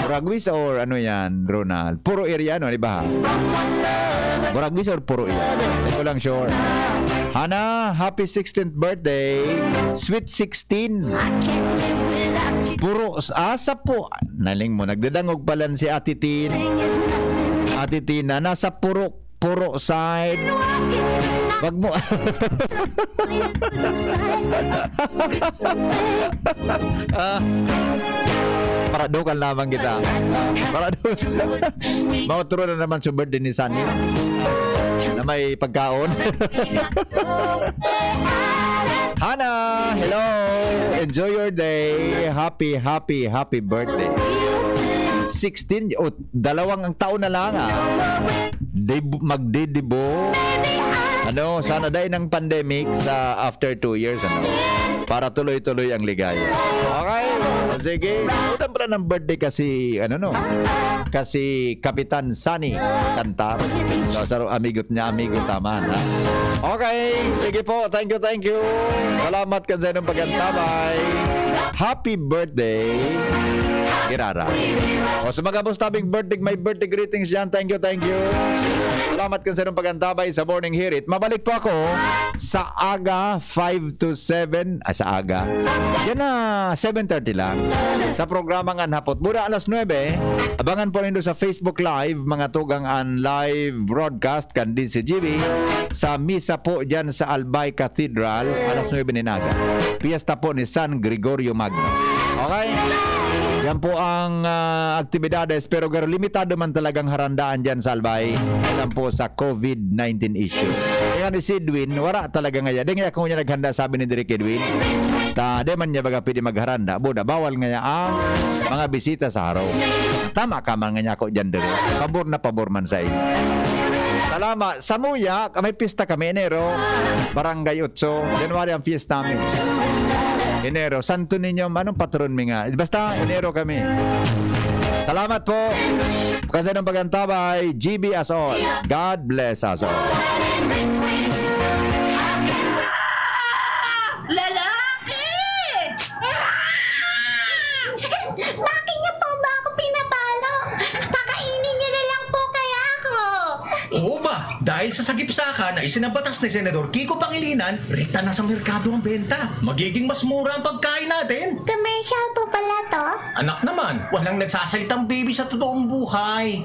Buragwis or ano yan, Ronald? Puro area, ano? Di ba? Buragwis or puro area? Hindi ko lang sure. Hana, happy sixteenth birthday. Sweet sixteen. Puro, ah, sa po. Naling mo, nagdadangog pala si Ate Tin. Ate Tina, nasa puro, puro side. Wag mo. Ah, paradokan lamang kita. Paradokan. Mautro na naman sa birthday ni Sunny na may pagkaon. Hana, hello! Enjoy your day. Happy, happy, happy birthday. Sixteen, o, dalawang ang taon na lang, ah. Deb-, magdedebo. Ano, sana dahil ng pandemic sa after two years, ano, para tuloy-tuloy ang ligaya. Okay? O, sige. Utang pala ng birthday kasi, ano, no? Kasi Kapitan Sunny Cantar. So, sa amigot niya, amigo tama, ha? Okay. Sige po. Thank you, thank you. Salamat kan sa inyong pag-antabay. Happy birthday, Girara. O, sa mga mustabing birthday, may birthday greetings dyan. Thank you, thank you. Salamat kan sa inyong pag-antabay sa Morning Hirit. Mabalik po ako sa aga, five to seven. Ah, sa aga. Yan na, seven thirty lang. Sa programang An Hapot. Mura alas nuebe, abangan po nindo sa Facebook Live, mga tugang an live broadcast kan D Z G B. Sa misa po dyan sa Albay Cathedral, alas nuebe nin aga. Piyesta po ni San Gregorio Magno. Okay? Yan po ang, ah, aktibidades, pero garo limitado man talagang harandaan dyan sa Albay. Yan po sa COVID nineteen issue. Kaya ni si Edwin, wala talaga ngaya. Di ngaya kung niya naghanda, sabi ni Direk Edwin. Ta, di man niya baga pwede magharanda. Buda, bawal ngaya ang mga bisita sa harong. Tama ka man ngaya ako dyan, Direk. Pabor na pabor man sa inyo. Salamat. Sa Muya, may pista kami, Enero. Barangay Otso. January ang fiesta mi. Enero. Santo Niño, anong patron mi nga? Basta, Enero kami. Salamat po. Kasi ng pag-antabay, G B us all. God bless us all. Lalaki! Bakit niyo po ba ako pinapalo? Pakainin niyo na lang po kaya ako. Oo ba? Dahil sa sagipsaka na isinabatas ni Senador Kiko Pangilinan, rekta na sa merkado ang benta. Magiging mas mura ang pagkain natin. Commercial po pala to? Anak naman, walang nagsasalitang baby sa totoong buhay.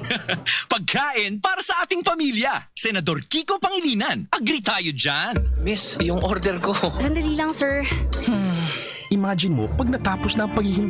Pagkain para sa ating pamilya. Senador Kiko Pangilinan, agree tayo dyan. Miss, yung order ko. Sandali lang, sir. Imagine mo, pag natapos na ang pagiging